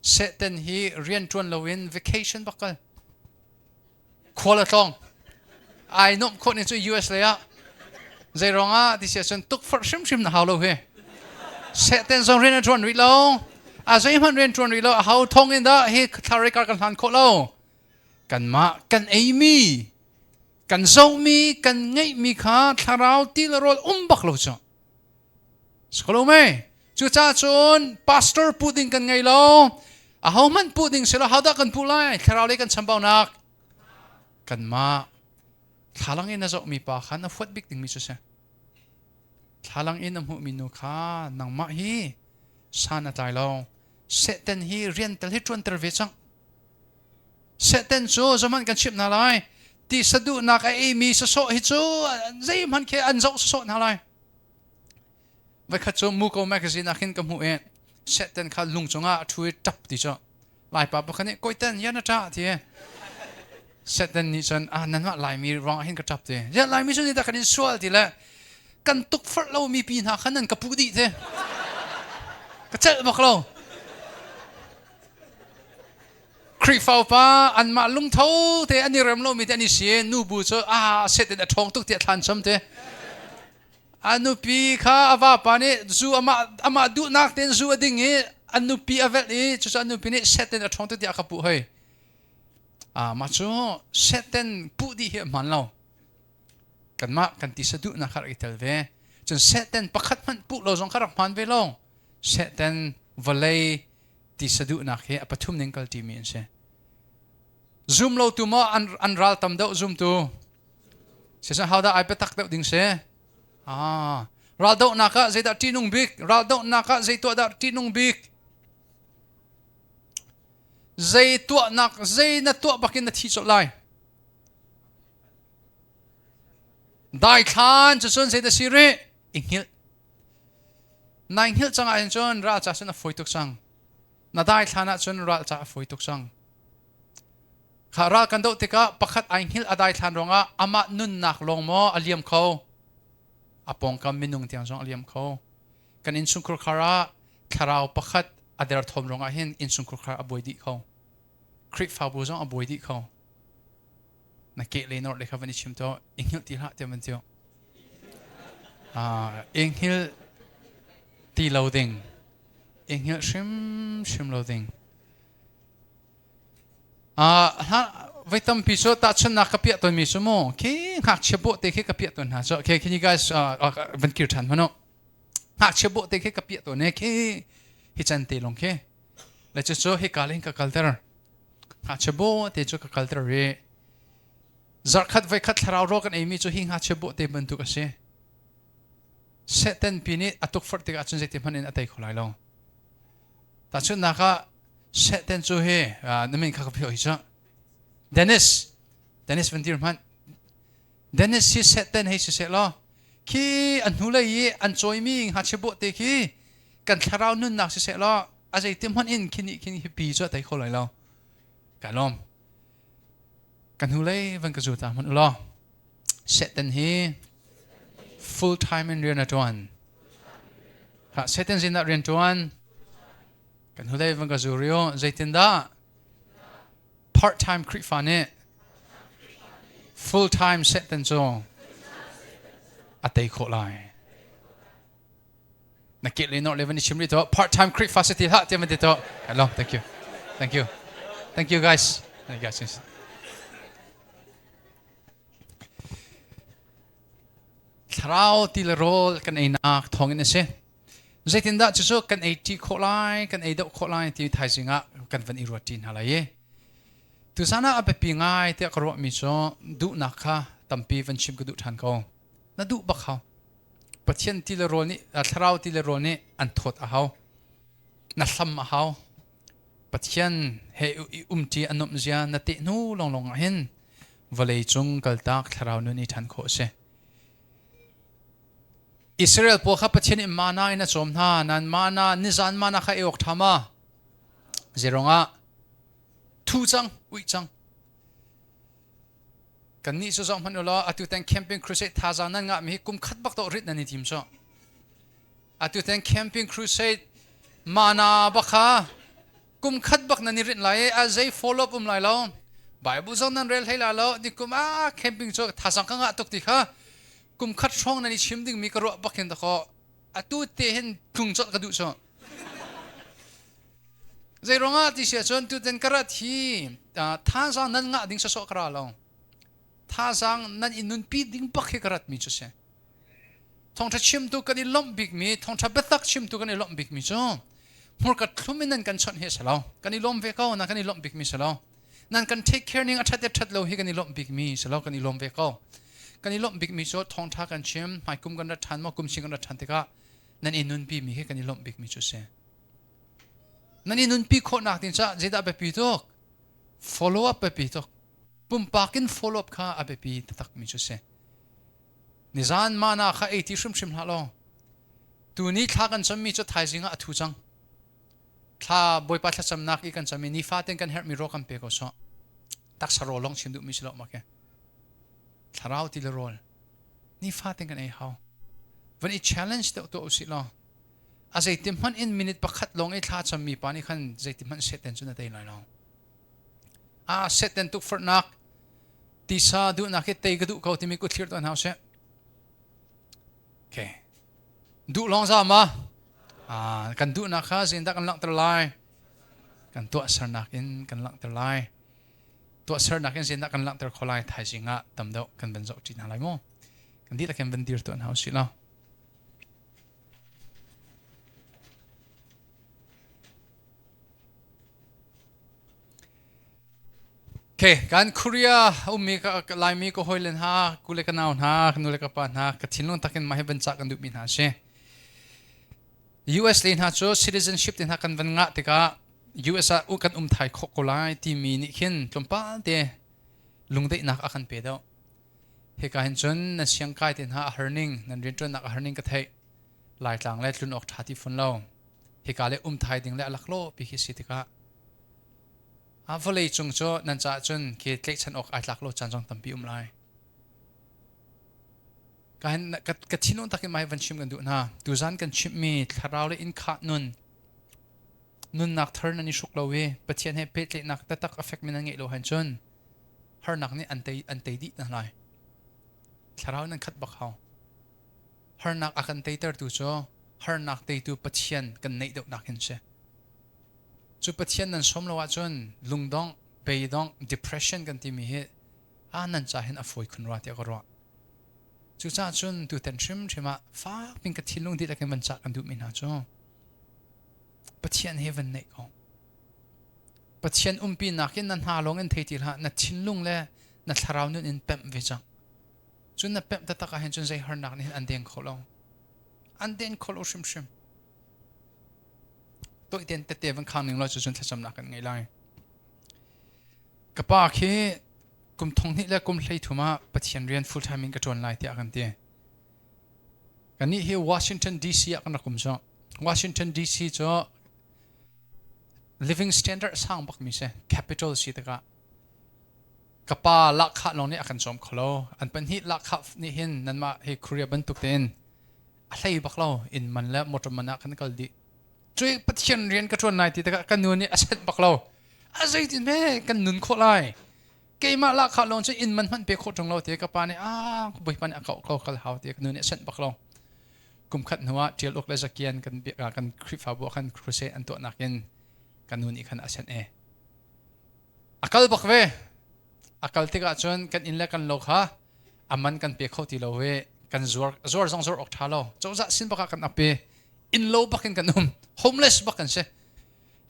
Speaker 1: Satan hi rian ṭuan loin vacation bak kal. Khual a tlawng. Ai nuamh khawh ning cu US lei ah. Zei ruangah ti si ahcun tukforh hrimhrim na hau lo hi. Satan zong rian a ṭuan rih lo. A zeihmanh rian ṭuan rih lo. A hau thawng in dah hi thlarei kar kan hlan khawh lo. Kanmah kan eimi, kan zohmi, kan ngeihmi kha thlarau ti le rawl um bak lo cu. Sikolo mei. Cucaah cun pastor puh ding kan ngei lo. Ahohmanh puh ding si lo. Hodah kan puh lai? Thlarau lei kan chambaunak. Kanmah thlalang in a zohmi pa kha na huat bik dingmi cu si. Thlalang in a hmuhmi nu kha nangmah hi san a tlai lo. Satan hi rian tel hi ṭuanter ve cang. Satan cu zeihmanh kan chimh hna lai. Ti saduhnak a eimi sasawh hi cu zeihmanh khi an zoh sasawh hna lai. Voikhat cu Muko magazine ah khin ka hmuh i Satan kha lung cungah a ṭhu i ṭap ti cu Laipa pakhat nih koiten yan a ṭah ti Satan nih cun ah nanmah Laimi ruangah hin ka ṭap ti. Ziah Laimi cu nih dah kan in sual ti le kan tukforh lomi pi hna khan nan ka puh dih ti. Ka celh bak lo. Khrihfa upa anmah lungtho te an i rem lomi te an i si nubu cu ah Satan a ṭhawng tuk tiah thlan chom te. A nupi kha a vapa nih zu amah duhnak tein zu a ding i a nupi a velh i cucu a nupi nih Satan a ṭhawng tiah a ka puh hoi. Mah cu Satan puh dih hi a hmaan lo. Kanmah kan tisa duhnak kha rak i tel ve. Cun Satan pakhat hmanh puh lo zong kha rak hmaan ve lo. Satan vawlei tisa duhnak hi a pathum ning kal ṭimi an si. Zum lo tu maw an ral tam deuh zumtu? Siseh hodah ai biatak deuh ding si? Ah, raldohnak ah zeidah ṭihnung bik? Raldohnak ah zei tuah dah ṭihnung bik? Zei tuahnak, zei na tuah bakin na thi colh lai. Daithlan cu cun zei dah si rih? I hngilh. Nai hngilh cang ahhin cun ral ca cun a fawi tuk cang. Na daithlan ahcun ral ca a fawi tuk cang. Kha ral kan doh tikah pakhat ai hngilh a daithlan ruangah amah nunnak lawng maw a liam kho? A pawngkam minung tiang zong a liam kho. Kan innchungkhur khar ah thlarau pakhat a derthawm ruangah hin innchungkhur khar a buai dih kho. Khrihfabu zong a buai dih kho. Na ke le nor le kha van i chim to i hngilh ti hlah tiah van ti. I hngilh ti lo ding. I hngilh hrimhrim lo ding. Voi tampi cu tahchunhnak ka piah tawnmi cu mu khi ngakchia bawhte khi ka piah tawn hna cu. Okay, can you guys van kir ṭhan hmanh u. Ngakchia bawhte khi ka piah tawn e khi hi can te lawng khi. Le cucu hika le hin ka kalter. Ngakchia bawhte cu ka kalter i zarhkhat voikhat thlarau rawl kan eimi cu hi ngakchia bawhte bantuk a si. Satan pi nih a tukforh tikah cun zeiti hmanh in a tei kho lai lo. Tahchunhnak ah Satan cu hi na min kha ka philh hi cu Dennis Dennis van dir hmanh Dennis hi Satan hei siseh law khi an hnulei i an cawimi ngakchia bawhte khi kan thlarau nunnak siseh law a zeitim hmanh in khi nih khin hi pi cu a tei kho lai lo ka lawm kan hnulei van ka zu ta hmanh u law Satan hi full time in rian a ṭuan Satan sinah rian ṭuan Kan hnulei van ka zu rio zeitindah part time Khrihfa nih full time Satan cu a tei khawh lai. Na ke le nor le van i chim rih to part time Khrihfa si ti hlah tiah van ti to. Hello, thank you. Thank you. Thank you guys. Thank you guys. Thlarau ti le rawl kan einak thawngin a si. Zeitindah cucu kan ei ṭi khawh lai, kan ei deuh khawh lai ti thaizing ah kan van i ruat ṭi hna lai i. Tuzan ah a biapi ngai tiah ka ruahmi cu duhnak kha tampi van chim ka duh ṭhan ko. Na duh bak hau. Pathian ti le rawl nih thlarau ti le rawl nih an thawt a hau. Na hlam a hau. Pathian he i umṭi a nuamh zia na teh hnu lawnglawng ah hin vawlei cung kaltak thlarau nun i ṭhan khawh a si. Israel pawl kha Pathian nih mana in a cawm hna. Nan mana nizan mana kha ei awk ṭha ma? Zeirongah thu cang, uih cang. Kannih cu zoh hmanh u law atu tang camping crusade thazaang nan ngahmi hi kum khat bak to rit nan i tim cu. Atu tang camping crusade mana bak kha kum khat bak nan i rit lai i a zei follow up um lai lo. Bible zong nan rel hlei lai lo. Ni kum ah camping cu thazaang ka ngah tuk ti kha kum khat hrawng nan i chim dingmi ka ruah bak hin dakaw atu te hin tlung colh ka duh cu. Zei ruangah ti si ahcun tutan ka rat hi thazaang nan ngah ding sawsawh ka ra lo. Thazaang nan i nunpi ding bak hi ka ratmi cu si. Thawngṭha chimtu kan i lawmh bikmi, thawngṭha biatak chimtu kan i lawmh bikmi cu hmurka thlum in nan kan chawnh hi a si lo. Kan i lawm ve ko, nan kan i lawmh bikmi si lo. Nan kan take care ning a ṭhat le ṭhat lo hi kan i lawmh bikmi si lo, kan i lawm ve ko. Kan i lawmh bikmi cu thawngṭha kan chim, hmaikum kan rat ṭhan maw, kum sing kan rat ṭhan tikah nan i nunpi mi hi kan i lawmh bikmi cu si. Nan i nunpi khawhnak ding caah zeidah biapi tuk? Follow up biapi tuk. Pumpak in follow up kha a biapi taktakmi cu si. Nizan mana kha ei ti hrimhrim hlah law tuni thla kan cammi cu thaizing ah a thu cang. Thla Bawipa thlacamnak i kan cam i nifatin kan herhmi raw kan pe ko sawh. Taksa rawl lawng chim duhmi si lo ma ke. Thlarau ti le rawl nifatin kan ei hau. Van i challenge deuh tuah usih law a zeiti hmanh in minute pakhat lawng i thla cammi pa nih khan zeiti hmanh Satan cu na tei lai lo. A Satan tukforhnak tisa duhnak hi tei ka duh ko timi kut thlir tuah hna usih. Okay. Duh lawng za ma? Ah, kan duhnak kha zeitindah kan langhter lai? Kan tuahsernak in kan langhter lai. Tuahsernak in zeitindah kan langhter kho lai? Thaizing ah tam deuh kan van zoh ṭi hna lai mu. Kan dihlak in van dir tuah hna usih law. Okay, kan Korea ummi ka Laimi ka hawilen ha, kule ka nau hna, ka nule ka pa hna, ka thinlung takin mah hi van cah kan duhmi hna a si. US le hna cu citizenship te hna kan van ngah tikah US ah kan um thai khawh ko lai timi nih khin tlawmpal te lungdaihnak a kan pe deuh. Hika hin cun nan siangkai te hna a har ning, nan rianṭuannak a har ning ka theih. Laitlang le tlun awk ṭha ti fun lo. Hika le um thai ding le a laklawh pi khi si tikah a vawlei cung cu nan caah cun khi tlaihchan awk ai tlak lo caan zong tampi um lai. Ka hin ka thinlung takin mai van chim kan duh hna. Tuzan kan chimhmi thlarau le inn khah nun nunnak thar nan i hruk lo i Pathian he pehtlaihnak taktak a fekmi nan ngeih lo han cun harnak nih an tei dih hna lai. Thlarau nan khat bak hau. Harnak a kan teitertu cu harnak teitu Pathian kan neih deuhnak hin si. Cu Pathian nan sawm lo ahcun lungdongh, beidongh, depression kan timi hi a nan ca hin a fawi khun rua tiah ka ruah. Cucaah cun tutan hrimhrim ah fak pin ka thinlung dihlak in van cah kan duhmi hna cu Pathian he van neih ko. Pathian umpi nakin na hna lawng in thei ti hlah, na thinlung le na thlarau nun in pemh ve cang. Cun na pemh taktak ah hin cun zei harnak nih hin an deng kho lo. An den kho lo hrimhrim. Toih ten tete van khang ning lo cu cun thlacamnak kan ngei lai. Ka pa khi kum thong hnih le kum hlei thum ah Pathian rian full time in ka ṭuan lai tiah kan ti. Kannih hi Washington DC ah kan rak um cu. Washington DC cu living standard sang bakmi si capital si tikah ka pa lahkhah lawng nih a kan cawm kho lo an pahnih lahkhah nih hin nanmah hi Korea bantuk tein a hlei bak lo inn man le motor man ah kan kal dih cui Pathian rian ka ṭuan lai ti tikah ka nu nih a set bak lo a zeitin me kan nun khawh lai keimah lahkhah lawng cu inn man hmanh pe khawh ṭung lo ti ka pa nih a bawipa nih a kau ko kal hau ti ka nu nih a senh bak lo kum khat hnu ah ṭial uk le zakian kan kan Khrihfabu ah khan crusade an tuahnak in kan nu nih khan a senh e a kal bak ve a kal tikah cun kan inn le kan lo kha a man kan pe kho ti lo i kan zuar zuar zong zuar awk ṭha lo cozah sin bak ah kan ap i inn lo bak in kan um homeless bak kan si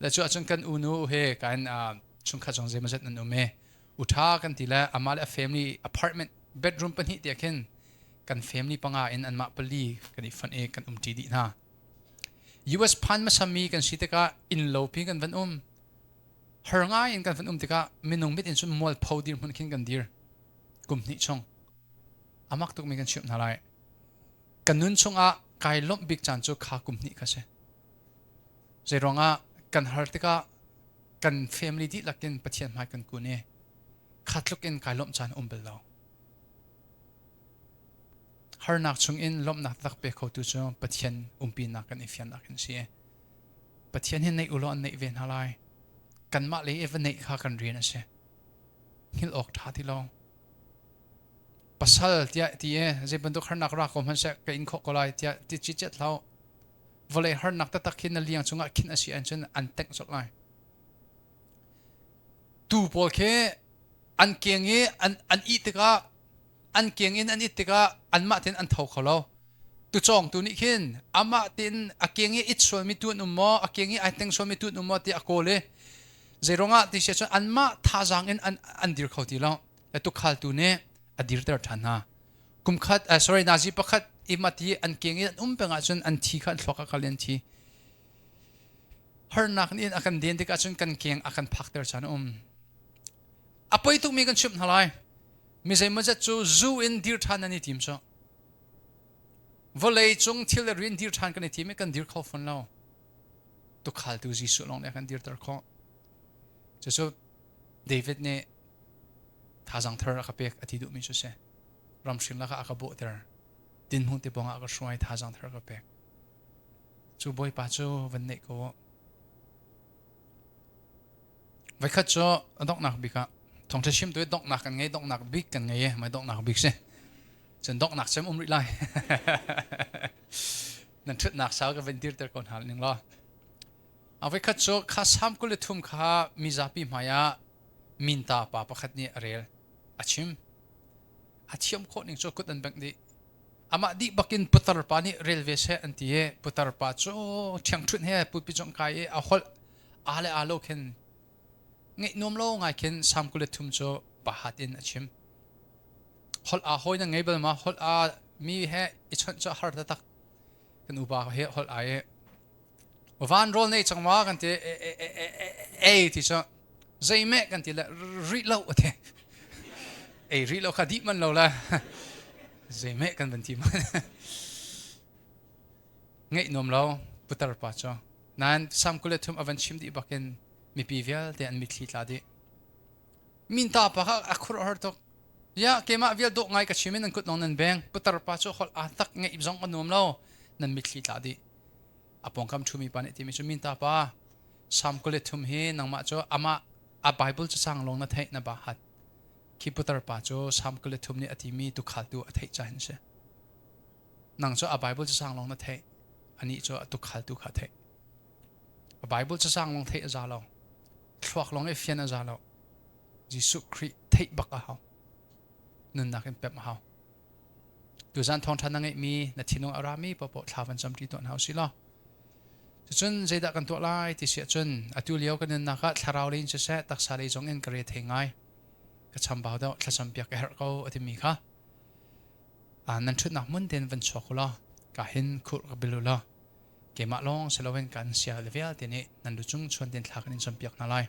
Speaker 1: le cu ahcun kan unu he kan. Chungkhat zong zeimawzat nan um i utha kan ti le amah le a family apartment bedroom pahnih tiah khin kan family panga in anmah pali kan i fonh i kan umṭi dih hna. US phan hmasa mi kan si tikah inn lo pi kan van um. Har ngai in kan van um tikah minung mit in cun mualpho dirhmun khin kan dir. Kum hnih chung. Amak tukmi kan chimh hna lai. Kan nun chungah kai lawmh bik caan cu kha kum hnih kha si. Zeiruangah kan har tikah kan family dihlak in Pathian hmai kan kun i kha tluk in kai lawmh caan um bal lo. Harnak chungin lawmhnak tak pe khotu cu Pathian umpinak kan i fiannak in si. Pathian hi neih ulaw an neih ve hna lai. Kanmah le i va neih kha kan rian a si. Hngilh awk ṭha ti lo. Pasal tiah ti e zei bantuk harnak ra ko hmanhseh ka in khawh ko lai tiah ti ci ciat hlah. Vawlei harnak taktak khi na liang cungah khin a si ahcun an tengh colh lai. Tuu pawl khi an keng i an ih tikah an keng in an it tikah anmah tein an tho kho lo. Tucawng tu nih khin amah tein a keng i it sualmi tu an um maw, a keng i ai teng sualmi tu an um maw ti a kawl i zeiruangah ti si ahcun anmah thazaang in an dir kho ti lo. Le tukhal tu nih a dirter ṭhan hna. Kum khat, sorry, nazi pakhat i mati an keng i an um peng ahcun an thi kha an thluak ah kal in an thi. Harnak nih a kan den tikah cun kan keng a kan phakter caan a um. A poi tukmi kan chimh hna lai. Mi zeimawzat cu zu in dir ṭhan an i tim cu. Vawlei cung thil le rian dir ṭhan kan i tim i kan dir kho fawn lo. Tukhaltu Jesuh lawng nih a kan dirter khawh. Cucu David nih thazaang thar a ka pek a ti duhmi cu si. Ramhring lakah a ka bawhter. Dinhmung te bawng ah a ka hruai thazaang thar a ka pek. Cu Bawipa cu van neih ko u. Voikhat cu a donghnak bik ah thawngṭha chimtu i donghnak kan ngei, donghnak bik kan ngei i mai donghnak bik si. Cun donghnak cem um rih lai. Nan ṭhutnak sau ka van dirter ko hna ning law. A voikhat cu kha Salm 23 kha mizapi hmai ah minta pa pakhat nih a rel, a chim. A thiam khawh ning cu kut an bengh dih. Amah dih bakin putar pa nih rel ve seh an ti i putar pa cu ṭhiangṭhunh he pupi cung kai i a holh aa le aa lo khin ngeih nuam lo ngai khin Salm 23 cu pahat in a chim. Holh aa hawi na ngei bal ma? Holh aa mi he i chawnh cu a har taktak. Kan upa he holh aa i van rawl nei cang ma kan ti ei ti cu zeimeh kan ti le rih lo a ti ei rih lo kha dih man lo la zeimeh kan van ti man ngeih nuam lo putar pa cu nain sam 23 a van chim dih bakin mipi vialte an mitthli tla dih minta pa kha a khur har tuk ya keimah vial dawh ngai ka chim in nan kut nong nan beng putar pa cu holh aa tak ngeih zong a nuam lo nan mitthli tla dih a pawngkam ṭhumi pa nih timi cu minta pa Salm 23 hi nangmah cu amah a Bible cacang lawng na theih na ba hat khi putar pa cu Salm 23 nih a timi tukhaltu a theih ca hin si nang cu a Bible cacang lawng na theih anih cu a tukhaltu kha theih a Bible cacang lawng theih a za lo thluak lawng i fian a za lo Jesuh Khrih theih bak a hau nunnak in pemh a hau Tuzan thawngṭha na ngeihmi na thinlung a rami paohpaoh thla van camṭi tuah hna usih law. Cucun zeidah kan tuah lai ti si ahcun atu lio kan nunnak ah thlarau lei in siseh taksa lei zong in ka re thei ngai. Ka chambau deuh thlacam piak ka herh ko a timi kha nan ṭhutnak hmun tein van chuak u law ka hin khurh ka bil u law keimah lawng si loin kan sia le vialte nih nan lu cung chuan tein thla kan in campiak hna lai.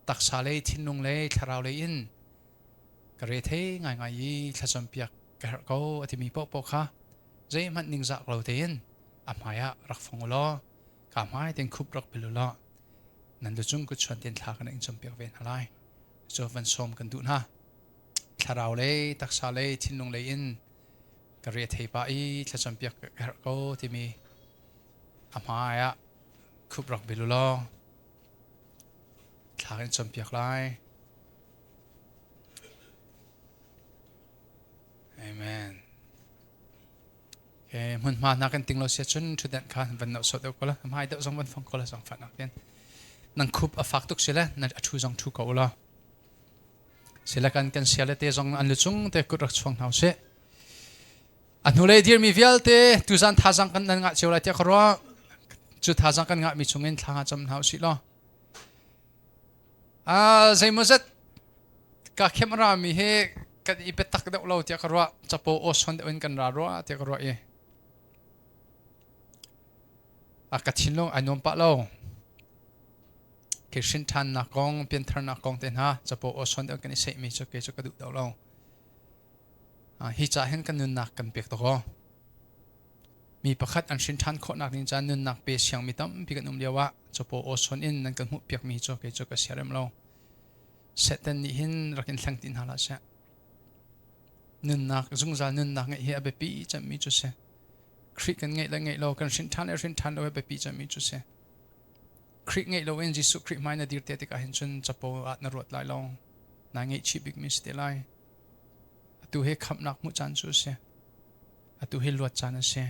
Speaker 1: Taksa lei, thinlung lei, thlarau lei in ka rethei ngaingai i thlacam piak ka herh ko a timi paohpaoh kha zeihmanh ningzah lo tein a hmai ah rak fong u law ka hmai tein khup rak bil u law nan lucung kut chuan tein thla kan in campiak ve hna lai cu van sawm kan duh hna thlarau lei taksa lei thinlung lei in ka rethei pah i thlacam piak ka herh ko timi a hmai ah khup rak bil u law thla kan campiak lai. Amen. Okay, hmunhma hna kan ting lo sia cun thutdenh kha van no sot deuh ko la hmai deuh zong van fong ko la zong fat nak ten nang khup a fak tuk sile na a thu zong thu ko la sile kan kan sia le te zong an lu chung te kut rak chuang hna se a hnulei dirmi vialte tuzan thazang kan nan ngah cio lai tiah ka ruah cu thazang kan ngah mi chungin thla nga cam hna usih law. Zeimawzat ka khem ra mi hi kan i biatak deuh lo tiah ka ruah. Capo aw son deuh in kan ra rua tiah ka ruah i a ka thinlung ai nuam pah lo. Ke hrin ṭhannak kong, piantharnak kong te hna capo aw son deuh kan i seihmi cu kei cu ka duh deuh lo. Hi ca hin kan nunnak kan pek tuk aw. Mi pakhat an hrin ṭhan khawhnak ding caan nunnak pe siangmi tampi kan um lio ah capo aw son in nan kan hmuhpiakmi cu kei cu ka siarem lo. Satan nih hin rak in thleng ti hna hlah seh. Nunnak zungzal nunnak ngeih hi a biapi cemmi cu si. Khrih kan ngeih le ngeih lo, kan hrin ṭhan le hrin ṭhan lo hi biapi cemmi cu si. Khrih ngeih loin Jesuh Khrih hmai na dir te tikah hin cun capo ah na ruat lai lo. Naa ngaihchih bikmi si te lai. Atu hi khamhnak hmuh caan cu a si. Atu hi luat caan a si.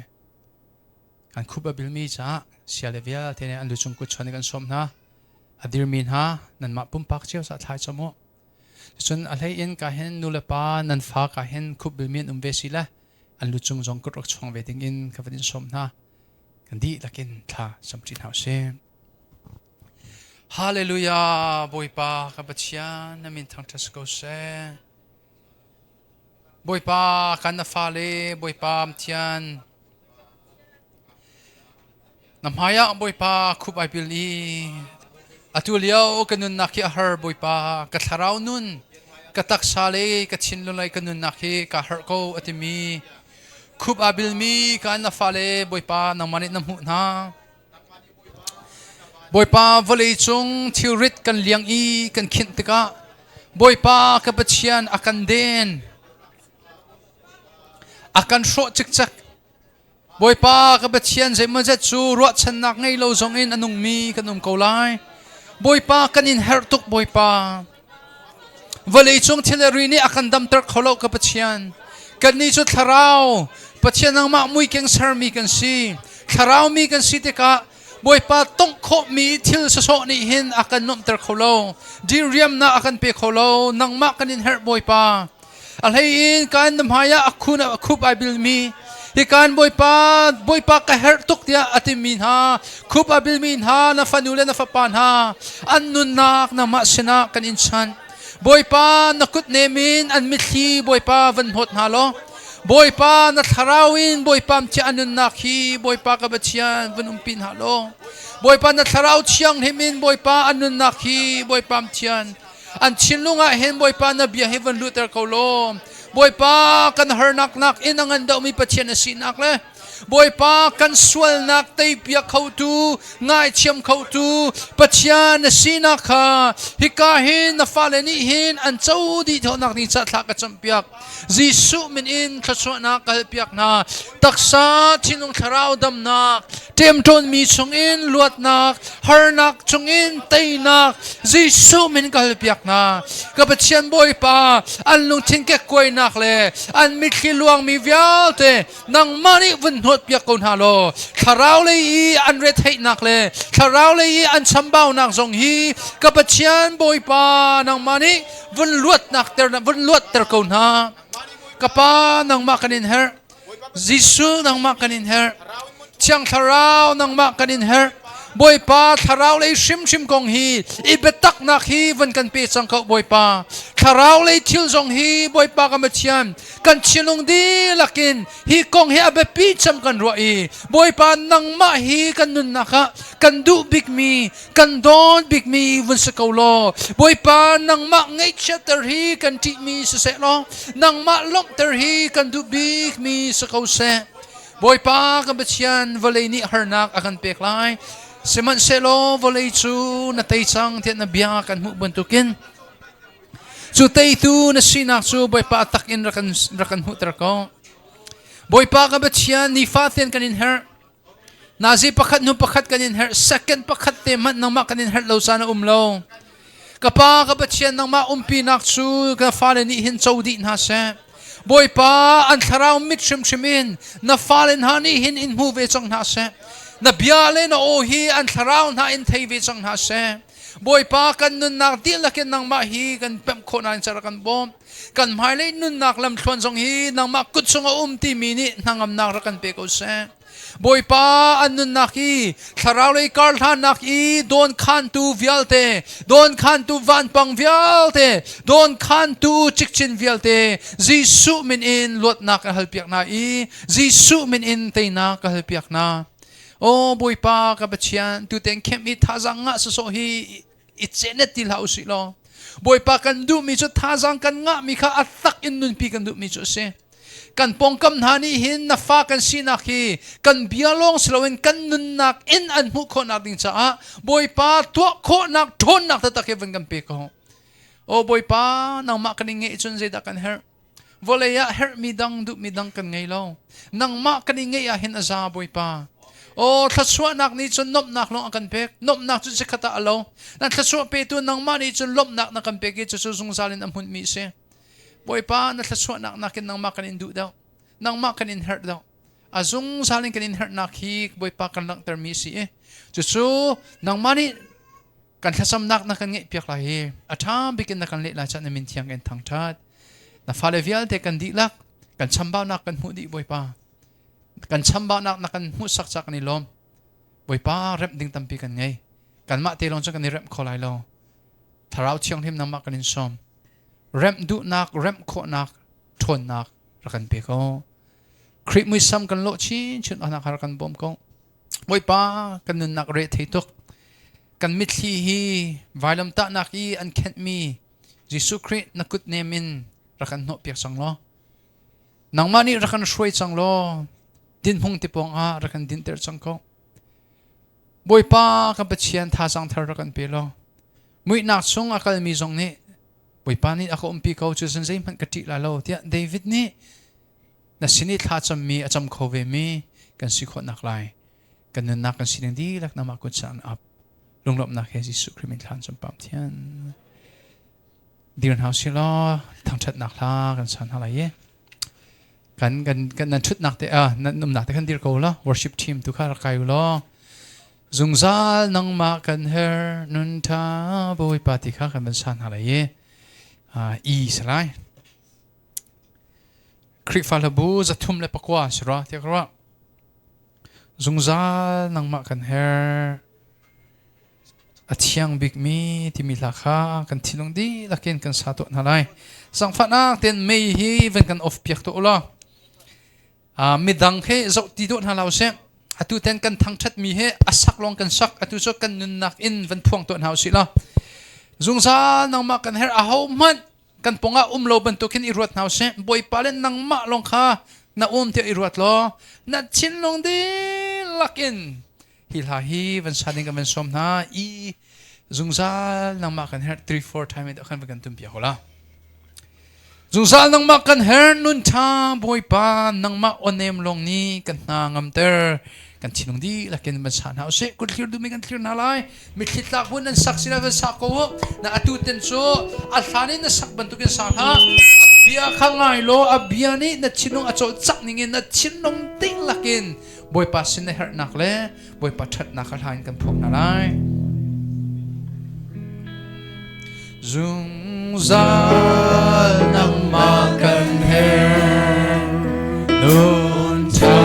Speaker 1: Kan khup a bilmi caah sia le vialte nih an lu cung kut chuan in kan sawm hna. A dirmi hna nanmah pumpak cio cah thlai cam u. Cun a hlei in ka hin nu le pa nan fa ka hin khup bilmi an um ve si le an lu cung zong kut rak chuang ve ding in ka van in sawm hna. Kan dihlak in thla samṭi hna usih. Hallelujah Bawipa ka Pathian na min thangṭhat si ko seh. Bawipa kan na fale Bawipa Pathian na hmaiah Bawipa khup ai pil i atu lio ka nunnak hi a har Bawipa ka thlarau nun ka taksa le ka thinlung le ka nunnak hi ka harh ko a timi khup aa bilmi kan na fale Bawipa nangmah nih na hmuh hna. Bawipa vawlei cung thilrit kan liang i kan khinh tikah Bawipa ka Pathian a kan den a kan hrawh cikcek Bawipa ka Pathian zeimawzet cu ruahchannak ngei lo zongin a nungmi kan um ko lai Bawipa kan in herh tuk Bawipa Vawlei cung thil le ri nih a kan damter kho lo ka Pathian. Kannih cu thlarau Pathian nangmah muikeng sermi kan si. Thlarau mi kan si tikah Bawipa tongh khawhmi thil sawsawh nih hin a kan nuamhter kho lo. Diriamnak a kan pe kho lo. Nangmah kan in herh Bawipa. A hlei in kan na hmai ah a khun a khup ai bilmi hikan Bawipa Bawipa ka herh tuk tiah a timi hna khup a bilmi hna na fanu le na fapa hna an nunnak nangmah sinah kan in chanh Bawipa na kut nem in an mitthli Bawipa van hnawt hna law Bawipa na thlarau in Bawipa thiah an nunnak hi Bawipa ka Pathian van umpi hna law Bawipa na thlarau thianghlim in Bawipa an nunnak hi Bawipa thian An thinlung ah hin Bawipa na bia hi van luhter ko law Bawipa kan harnak nak in a ngan deuhmi Pathian a sinak le Bawipa kan sualnak teipiak khotu ngaithiam khotu Pathian na sinak kha hika hin na fale nih hin an co dih thawhnak ding ca thla ka campiak Jesuh min in thluachuahnak ka halpiak hna. Taksa thinlung thlarau damnak, ṭemṭawnmi chungin luatnak, harnak chungin teinak, Jesuh min ka halpiak hna. Ka Pathian Bawipa, an lungthin kekkuainak le an mitthli luangmi vialte nangmah nih vun hnawtpiak ko hna law thlarau lei i an retheihnak le thlarau lei i an chambaunak zong hi ka Pathian Bawipa nangmah nih vun luatnak ter vun luatter ko hna ka pa nangmah kan in herh Jesuh nangmah kan in herh Thiang Thlarau nangmah kan in herh Bawipa thlarau lei hrimhrim kong hi i biataknak hi van kan pe cang ko Bawipa thlarau lei thil zong hi Bawipa ka Pathian kan thinlung dihlak in hi kong hi a biapi cem kan ruah i Bawipa nangmah hi kan nunnak ah kan duh bikmi kan dawn bikmi vun si ko law Bawipa nangmah ngaihchiatter hi kan ṭihmi siseh law nangmah lawmhter hi kan duh bikmi si ko seh Bawipa kan Pathian vawlei nih harnak a kan pek lai sihmanhsehlaw vawlei cu na tei cang tiah na bia kan hmuh bantukin Cu teitu na sinak cu Bawipa tak in rak kan hmuhter ko. Bawipa ka Pathian nifaten kan in herh. Nazi pakhat hnu pakhat kan in herh. Second pakhat te hmanh nangmah kan in herh lo caan a um lo. Ka pa ka Pathian nangmah umpinak cu ka fale nih hin co dih hna seh. Bawipa an thlarau mit hrimhrim in na fale hna nih hin in hmu ve cang hna seh. Na bia le na aw hi an thlarau hna in thei ve cang hna seh. Bawipa kan nunnak dihlak in nangmah hi kan pemh khawh nain car kan bawm. Kan hmailei nunnak lamthluan zong hi nangmah kut chung a um timi nih hnangamnak rak kan pe ko seh. Bawipa an nunnak hi thlarau lei karhlannak i dawnkhantu vialte, dawnkhantu vanpang vialte, dawnkhantu cikcin vialte Jesuh min in luatnak ka halpiak hna i Jesuh min in teinak ka halpiak hna. Aw Bawipa ka Pathian, tuten khem i thazaang ngah sawsawh hi i cenet ti hlah usih law Bawipa kan duhmi cu thazaang kan ngahmi kha a tak in nunpi kan duhmi cu a si. Kan pawngkam hna nih hin na fa kan sinak hi kan bia lawng si loin kan nunnak in an hmuh khawhnak ding caah Bawipa tuah khawhnak ṭhawnnak taktak hi van kan pe ko. Aw Bawipa, nangmah kan i ngeih cun zeidah kan herh? Vawlei ah herhmi dang duhmi dang kan ngei lo. Nangmah kan i ngeih ah hin a za Bawipa. Aw thluachuahnak nih cun nuamhnak lawng a kan pek. Nuamhnak cu chikkhat ah a lo. Na thluachuah petu nangmah nih cun lawmhnak na kan pek i cucu zungzal in a hmunmi a si. Bawipa, na thluachuahnak nakin nangmah kan in duh deuh. Nangmah kan in herh deuh. A zungzal in kan in herhnak hi Bawipa kan langhtermi a si i cucu nangmah nih kan thlacamnak na kan ngeihpiak lai i a ṭha bik in na kan leh lai caah na min thiang in thangṭhat. Na fale vialte kan dihlak kan chambaunak kan hmuh dih Bawipa. Kan chambaunak na kan hmuhsak ca kan i lawm. Bawipa remh ding tampi kan ngei. Kanmah te lawng cu kan i remh kho lai lo. Thlarau Thianghlim nangmah kan in sawm. Remh duhnak, remh khawhnak, ṭhawnnak rak kan pe ko. Khrih muisam kan lawh chinchin awknak rak kan bawm ko. Bawipa kan nunnak re thei tuk. Kan mitthli hi vailamtahnak i an khenhmi Jesuh Khrih na kut nem in rak kan hnawhpiak cang law nangmah nih rak kan hruai cang law dinhmung te pawng ah rak kan dinter cang ko. Bawipa kan Pathian thazaang thar rak kan pe law muihnak chung a kalmi zong nih Bawipa nih a ka umpi ko cu zan zeihmanh ka ṭih lai lo tiah David nih na sin i thla cammi a cam kho vemi kan si khawhnak lai kan nunnak kan sining dihlak nangmah kut caan ap lunglawmhnak he Jesuh Khrih min thlan cam pam thian dir hna si law thangṭhatnak hla kan san hna lai i kan kan kan nan ṭhutnak te ah nan umnak te kan dir ko la worship team tu kha rak kai u law zungzal nangmah kan her nun ṭha Bawipa ti kha kan van san hna lai i i salai Khrihfa hlabu 309 si rua tiah ka ruah. Zungzal nangmah kan herh. A thiang bikmi timi hla kha kan thinlung dihlak in kan sa tuah hna lai. Sangfahnak tein mei hi van kan off piak tuah u law. Midang he zoh ti dawh hna lo sih. Atu ten kan thangṭhat mi he a sak lawng kan sak. Atu cu kan nunnak in van phuang tuah hna usih law. Zungzal nangmah kan herh aho hmanh kan pongah um lo bantukin i ruat hna usih. Bawipa le nangmah lawng kha na um tiah i ruat law na thinlung dihlak in hi hla hi van sa ding kan van sawm hna i zungzal nangmah kan herh 3 4 time in khan van kan tum piak la. Zungzal nangmah kan herh nun tha Bawipa nangmah onem lawng nih kan hna ngamter kan thinlung dihlak in van sa hna usih kut thlir duhmi kan thlir hna lai mitthli tlak bu nan sak sila van sak ko u na atu ten cu a hlan in na sak bantukin sa hlah a bia kha ngai law a bia nih na thinlung a cawlcangh ning in na thinlung dihlak in Bawipa sin na herhnak le Bawipa ṭhatnak kha hla in kan phuak hna lai. Zungzal nangmah kan herh nun ṭha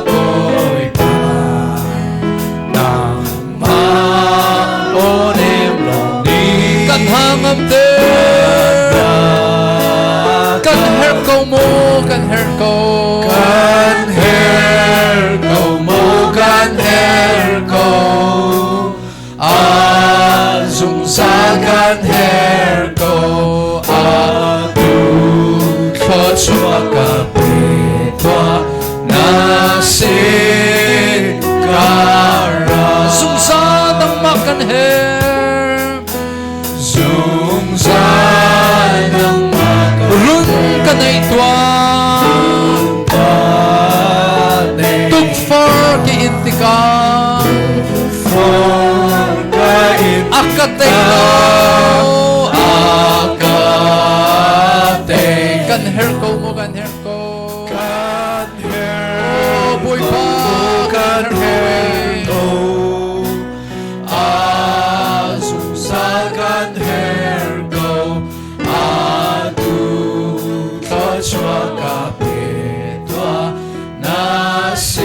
Speaker 1: Bawipa nangmah aw nem lawng nih kan hangam te kan herh ko maw kan herh ko
Speaker 4: kan herh ko maw kan herh ko A zungzal kan herh ko atu thluachuah ka pe tuah na sin kara
Speaker 1: Zungzal nangmah kan herh
Speaker 4: zungzal nangmah kan
Speaker 1: run ka nei tuah tukfar ki in tikah A ka tei lo
Speaker 4: a ka tei
Speaker 1: kan herh ko maw kan herh ko
Speaker 4: kan herh
Speaker 1: Oh, Bawipa,
Speaker 4: kan herh ko a zungzal kan herh ko atu thluachuah ka pe tuah na sin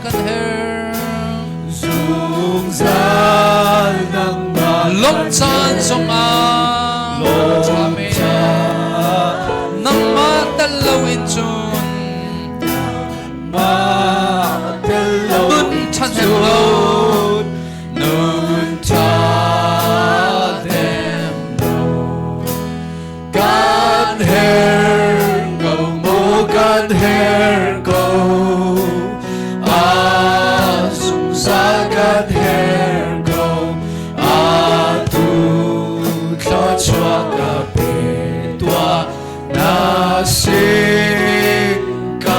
Speaker 1: kan herh.
Speaker 4: Zungzal nangmah
Speaker 1: Lawmh caan zongah
Speaker 4: Lawmh caan
Speaker 1: nangmah tel loin cun
Speaker 4: Mah tel lo
Speaker 1: nun ṭhahnem lo
Speaker 4: nun ṭhahnem lo kan herh ko maw kan herh ko a zungzal kan herh ko atu thluachuah ka pe tuah na sin ka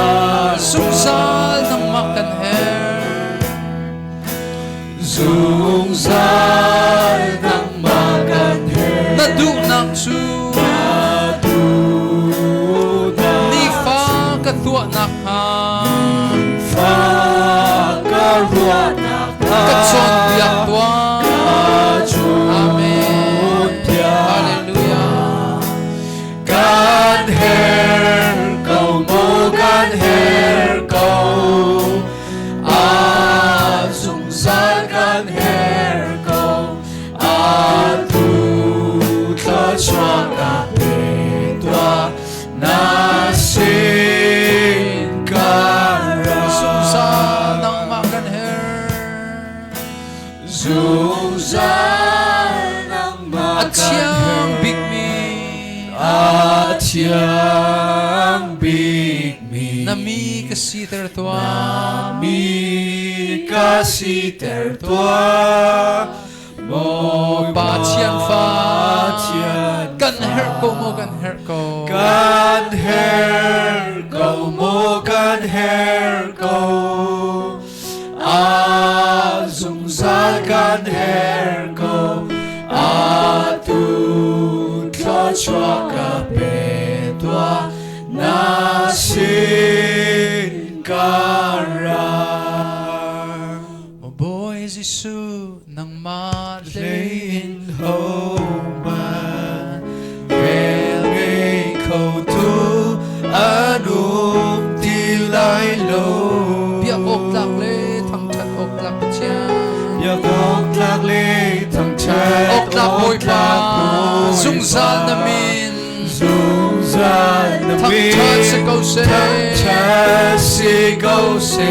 Speaker 1: Zungzal nangmah kan herh.
Speaker 4: Zungzal nangmah kan herh.
Speaker 1: Na duhnak cu nifa ka tuahnak hnga
Speaker 4: Fa ka ruahnak
Speaker 1: ka cawnpiak tuah. Amen. Hallelujah.
Speaker 4: Kan herh ko maw kan herh ko a zungzal kan herh ko atu thluachuah ka pe tuah na sin ka ra
Speaker 1: Zungzal nangmah kan herh.
Speaker 4: Zungzal nangmah
Speaker 1: A thiang bikmi
Speaker 4: a thiang bikmi
Speaker 1: na mi ka siter tuah.
Speaker 4: mi ka siter tuah
Speaker 1: Maw Pathian fa
Speaker 4: Pathian
Speaker 1: kan herh ko maw kan herh ko.
Speaker 4: Kan herh ko maw kan herh ko a zungzal kan herh ko atu thluachuah ka pe tuah na sin ka ra
Speaker 1: Maw Bawi Jesuh nangmah hlei in
Speaker 4: hohmanh vel ngei kho tu an um ti lai lo
Speaker 1: biak awk tlak le thangṭhat awk tlak Pathian
Speaker 4: biak awk tlak le thangṭhat
Speaker 1: awk tlak Bawipa zungzal na min
Speaker 4: zungzal na min
Speaker 1: thangṭhat si ko seh
Speaker 4: thangṭhat si ko seh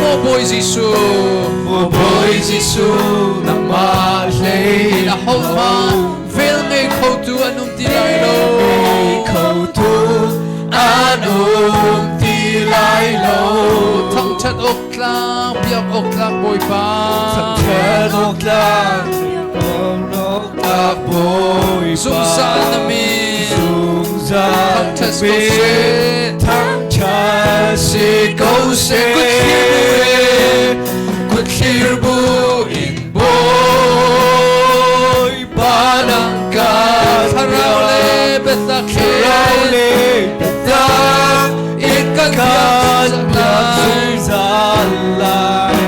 Speaker 1: Maw Bawi Jesuh
Speaker 4: Maw Bawi Jesuh nangmah hlei
Speaker 1: a hohmanh vel ngei kho tu an um ti lai lo
Speaker 4: kho tu an um ti lai lo
Speaker 1: thangṭhat awk tlak biak awk tlak Bawipa
Speaker 4: thangṭhat awk tlak awk tlak Bawipa
Speaker 1: zungzal na min
Speaker 4: zungzal
Speaker 1: thangṭhat si ko seh
Speaker 4: thangṭhat si ko seh
Speaker 1: Kut thlir bu in
Speaker 4: Bawipa nang ka
Speaker 1: thlarau le biatak
Speaker 4: thlarau le biatak
Speaker 1: in kan
Speaker 4: kan
Speaker 1: biak
Speaker 4: biak zungzal lai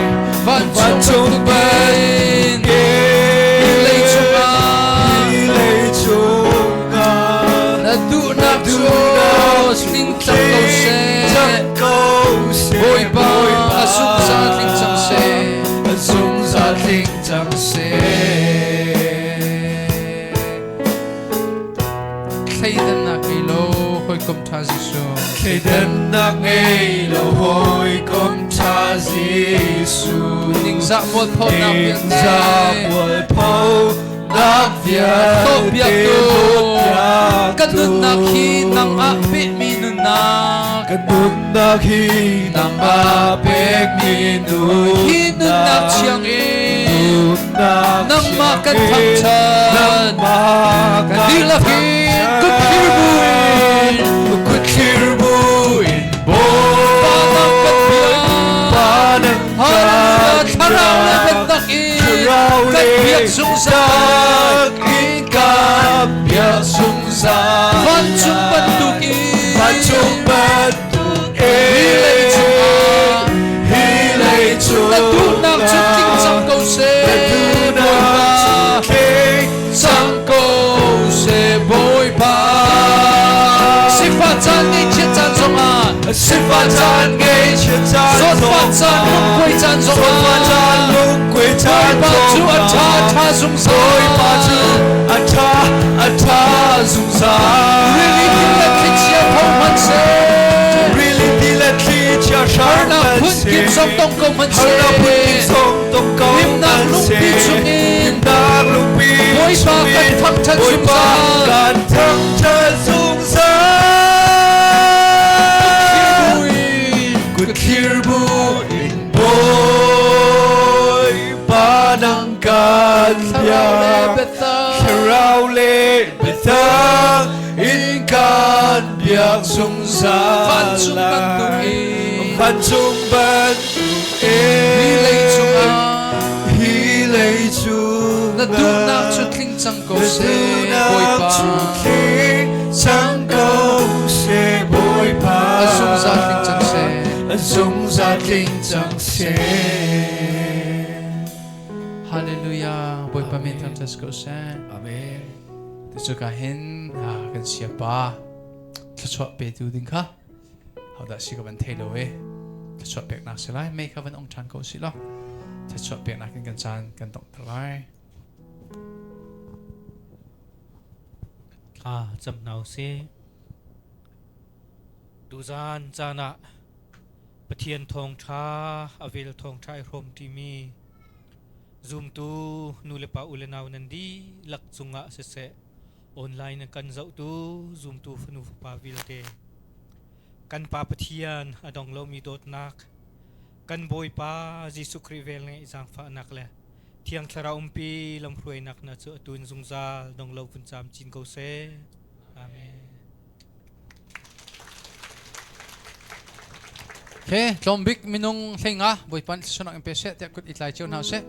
Speaker 1: vancung bantukin lei cungah
Speaker 4: lei cungah
Speaker 1: na duhnak cu tling cang ko seh
Speaker 4: cang ko seh
Speaker 1: Bawipa a zungzal tling cang seh
Speaker 4: a zungzal tling cang seh
Speaker 1: Thleidannak ngei lo hawikom ṭha Jesuh
Speaker 4: Thleidannak ngei lo hawikom ṭha Jesuh
Speaker 1: ningzah mualphonak vialte
Speaker 4: Ningzah mualphonak vialte
Speaker 1: Hlawhpiaktu kan nunnak hi nang ah pehmi nunnak
Speaker 4: kan nunnak hi nang ah pekmi nunnak
Speaker 1: hi nunnak thiang in
Speaker 4: nunnak
Speaker 1: nangmah kan
Speaker 4: thiang in
Speaker 1: thangṭhat
Speaker 4: nangmah
Speaker 1: kan dihlak in kut thlir buin
Speaker 4: kut thlir buin
Speaker 1: Pa nang kan biak
Speaker 4: Pa nang
Speaker 1: Hallelujah
Speaker 4: kan
Speaker 1: thlarau le
Speaker 4: biak
Speaker 1: biatak in
Speaker 4: Thlarau
Speaker 1: kan
Speaker 4: le
Speaker 1: biak zungzal
Speaker 4: in kan biak zungzal
Speaker 1: vancung bantukin
Speaker 4: vancung bantukin
Speaker 1: hi lei cungah
Speaker 4: hi lei cungah
Speaker 1: na duhnak cu tling cang ko seh
Speaker 4: na duhnak cu
Speaker 1: Bawipa
Speaker 4: tling
Speaker 1: cang ko seh Bawipa sifah caan ngaihchiat caan zongah
Speaker 4: Sifah caan ngei Zawtfah caan lungkuai caan zong Zawtfah caan lungkuai caan Bawipa cu a ṭha ṭha zungzal Bawipa cu a ṭha a ṭha zungzal Rili ti le thlichia tho hmanhseh Rili ti le thlichia hrang Harnak phunkip zong tong ko hmanhseh Harnak phunkip zong tong ko Himnak lungpi chungin Himnak lungpi Bawipa kan thangṭhat zungzal kan thangṭhat zungzal Kut thlir bu in Bawipa nang kan biak Thlarau le biatak in kan biak zungzal Vancung bantukin Vancung bantukin Hi lei cungah Hi lei cungah Na duhnak cu tling cang ko seh Bawipa tling cang ko seh Bawipa A zungzal tling cang seh A zungzal tling cang seh Hallelujah Bawipa min thangṭhat ko seh Amen Tucu ka hin kan siapa thluachuah petu ding kha hodah si ka van thei lo e thluachuah peknak si lai mei kha van ong ṭhan ko si law thluachuah peknak in kan caan kan donghter lai
Speaker 2: Thla cam hna usih. Tuzaan caan ah Pathian thawngṭha a vel thawngṭha i hrawm ṭimi zumtu nulepa u le nau nan dihlak cungah siseh online in kan zohtu zumtu fanu fapa vialte kan Pa Pathian a dong lomi dawtnak kan Bawipa Jesuh Khrih vel ngeih zaangfahnak le Thiang Thlarau umpi lamhruainak hna cu atu in zungzal dong lo vun caam chin ko seh. Amen.
Speaker 1: Okay, tlawmbik minung hleinga Bawipa nih thluachuahnak in pe seh tiah kut i tlai cio hna seh.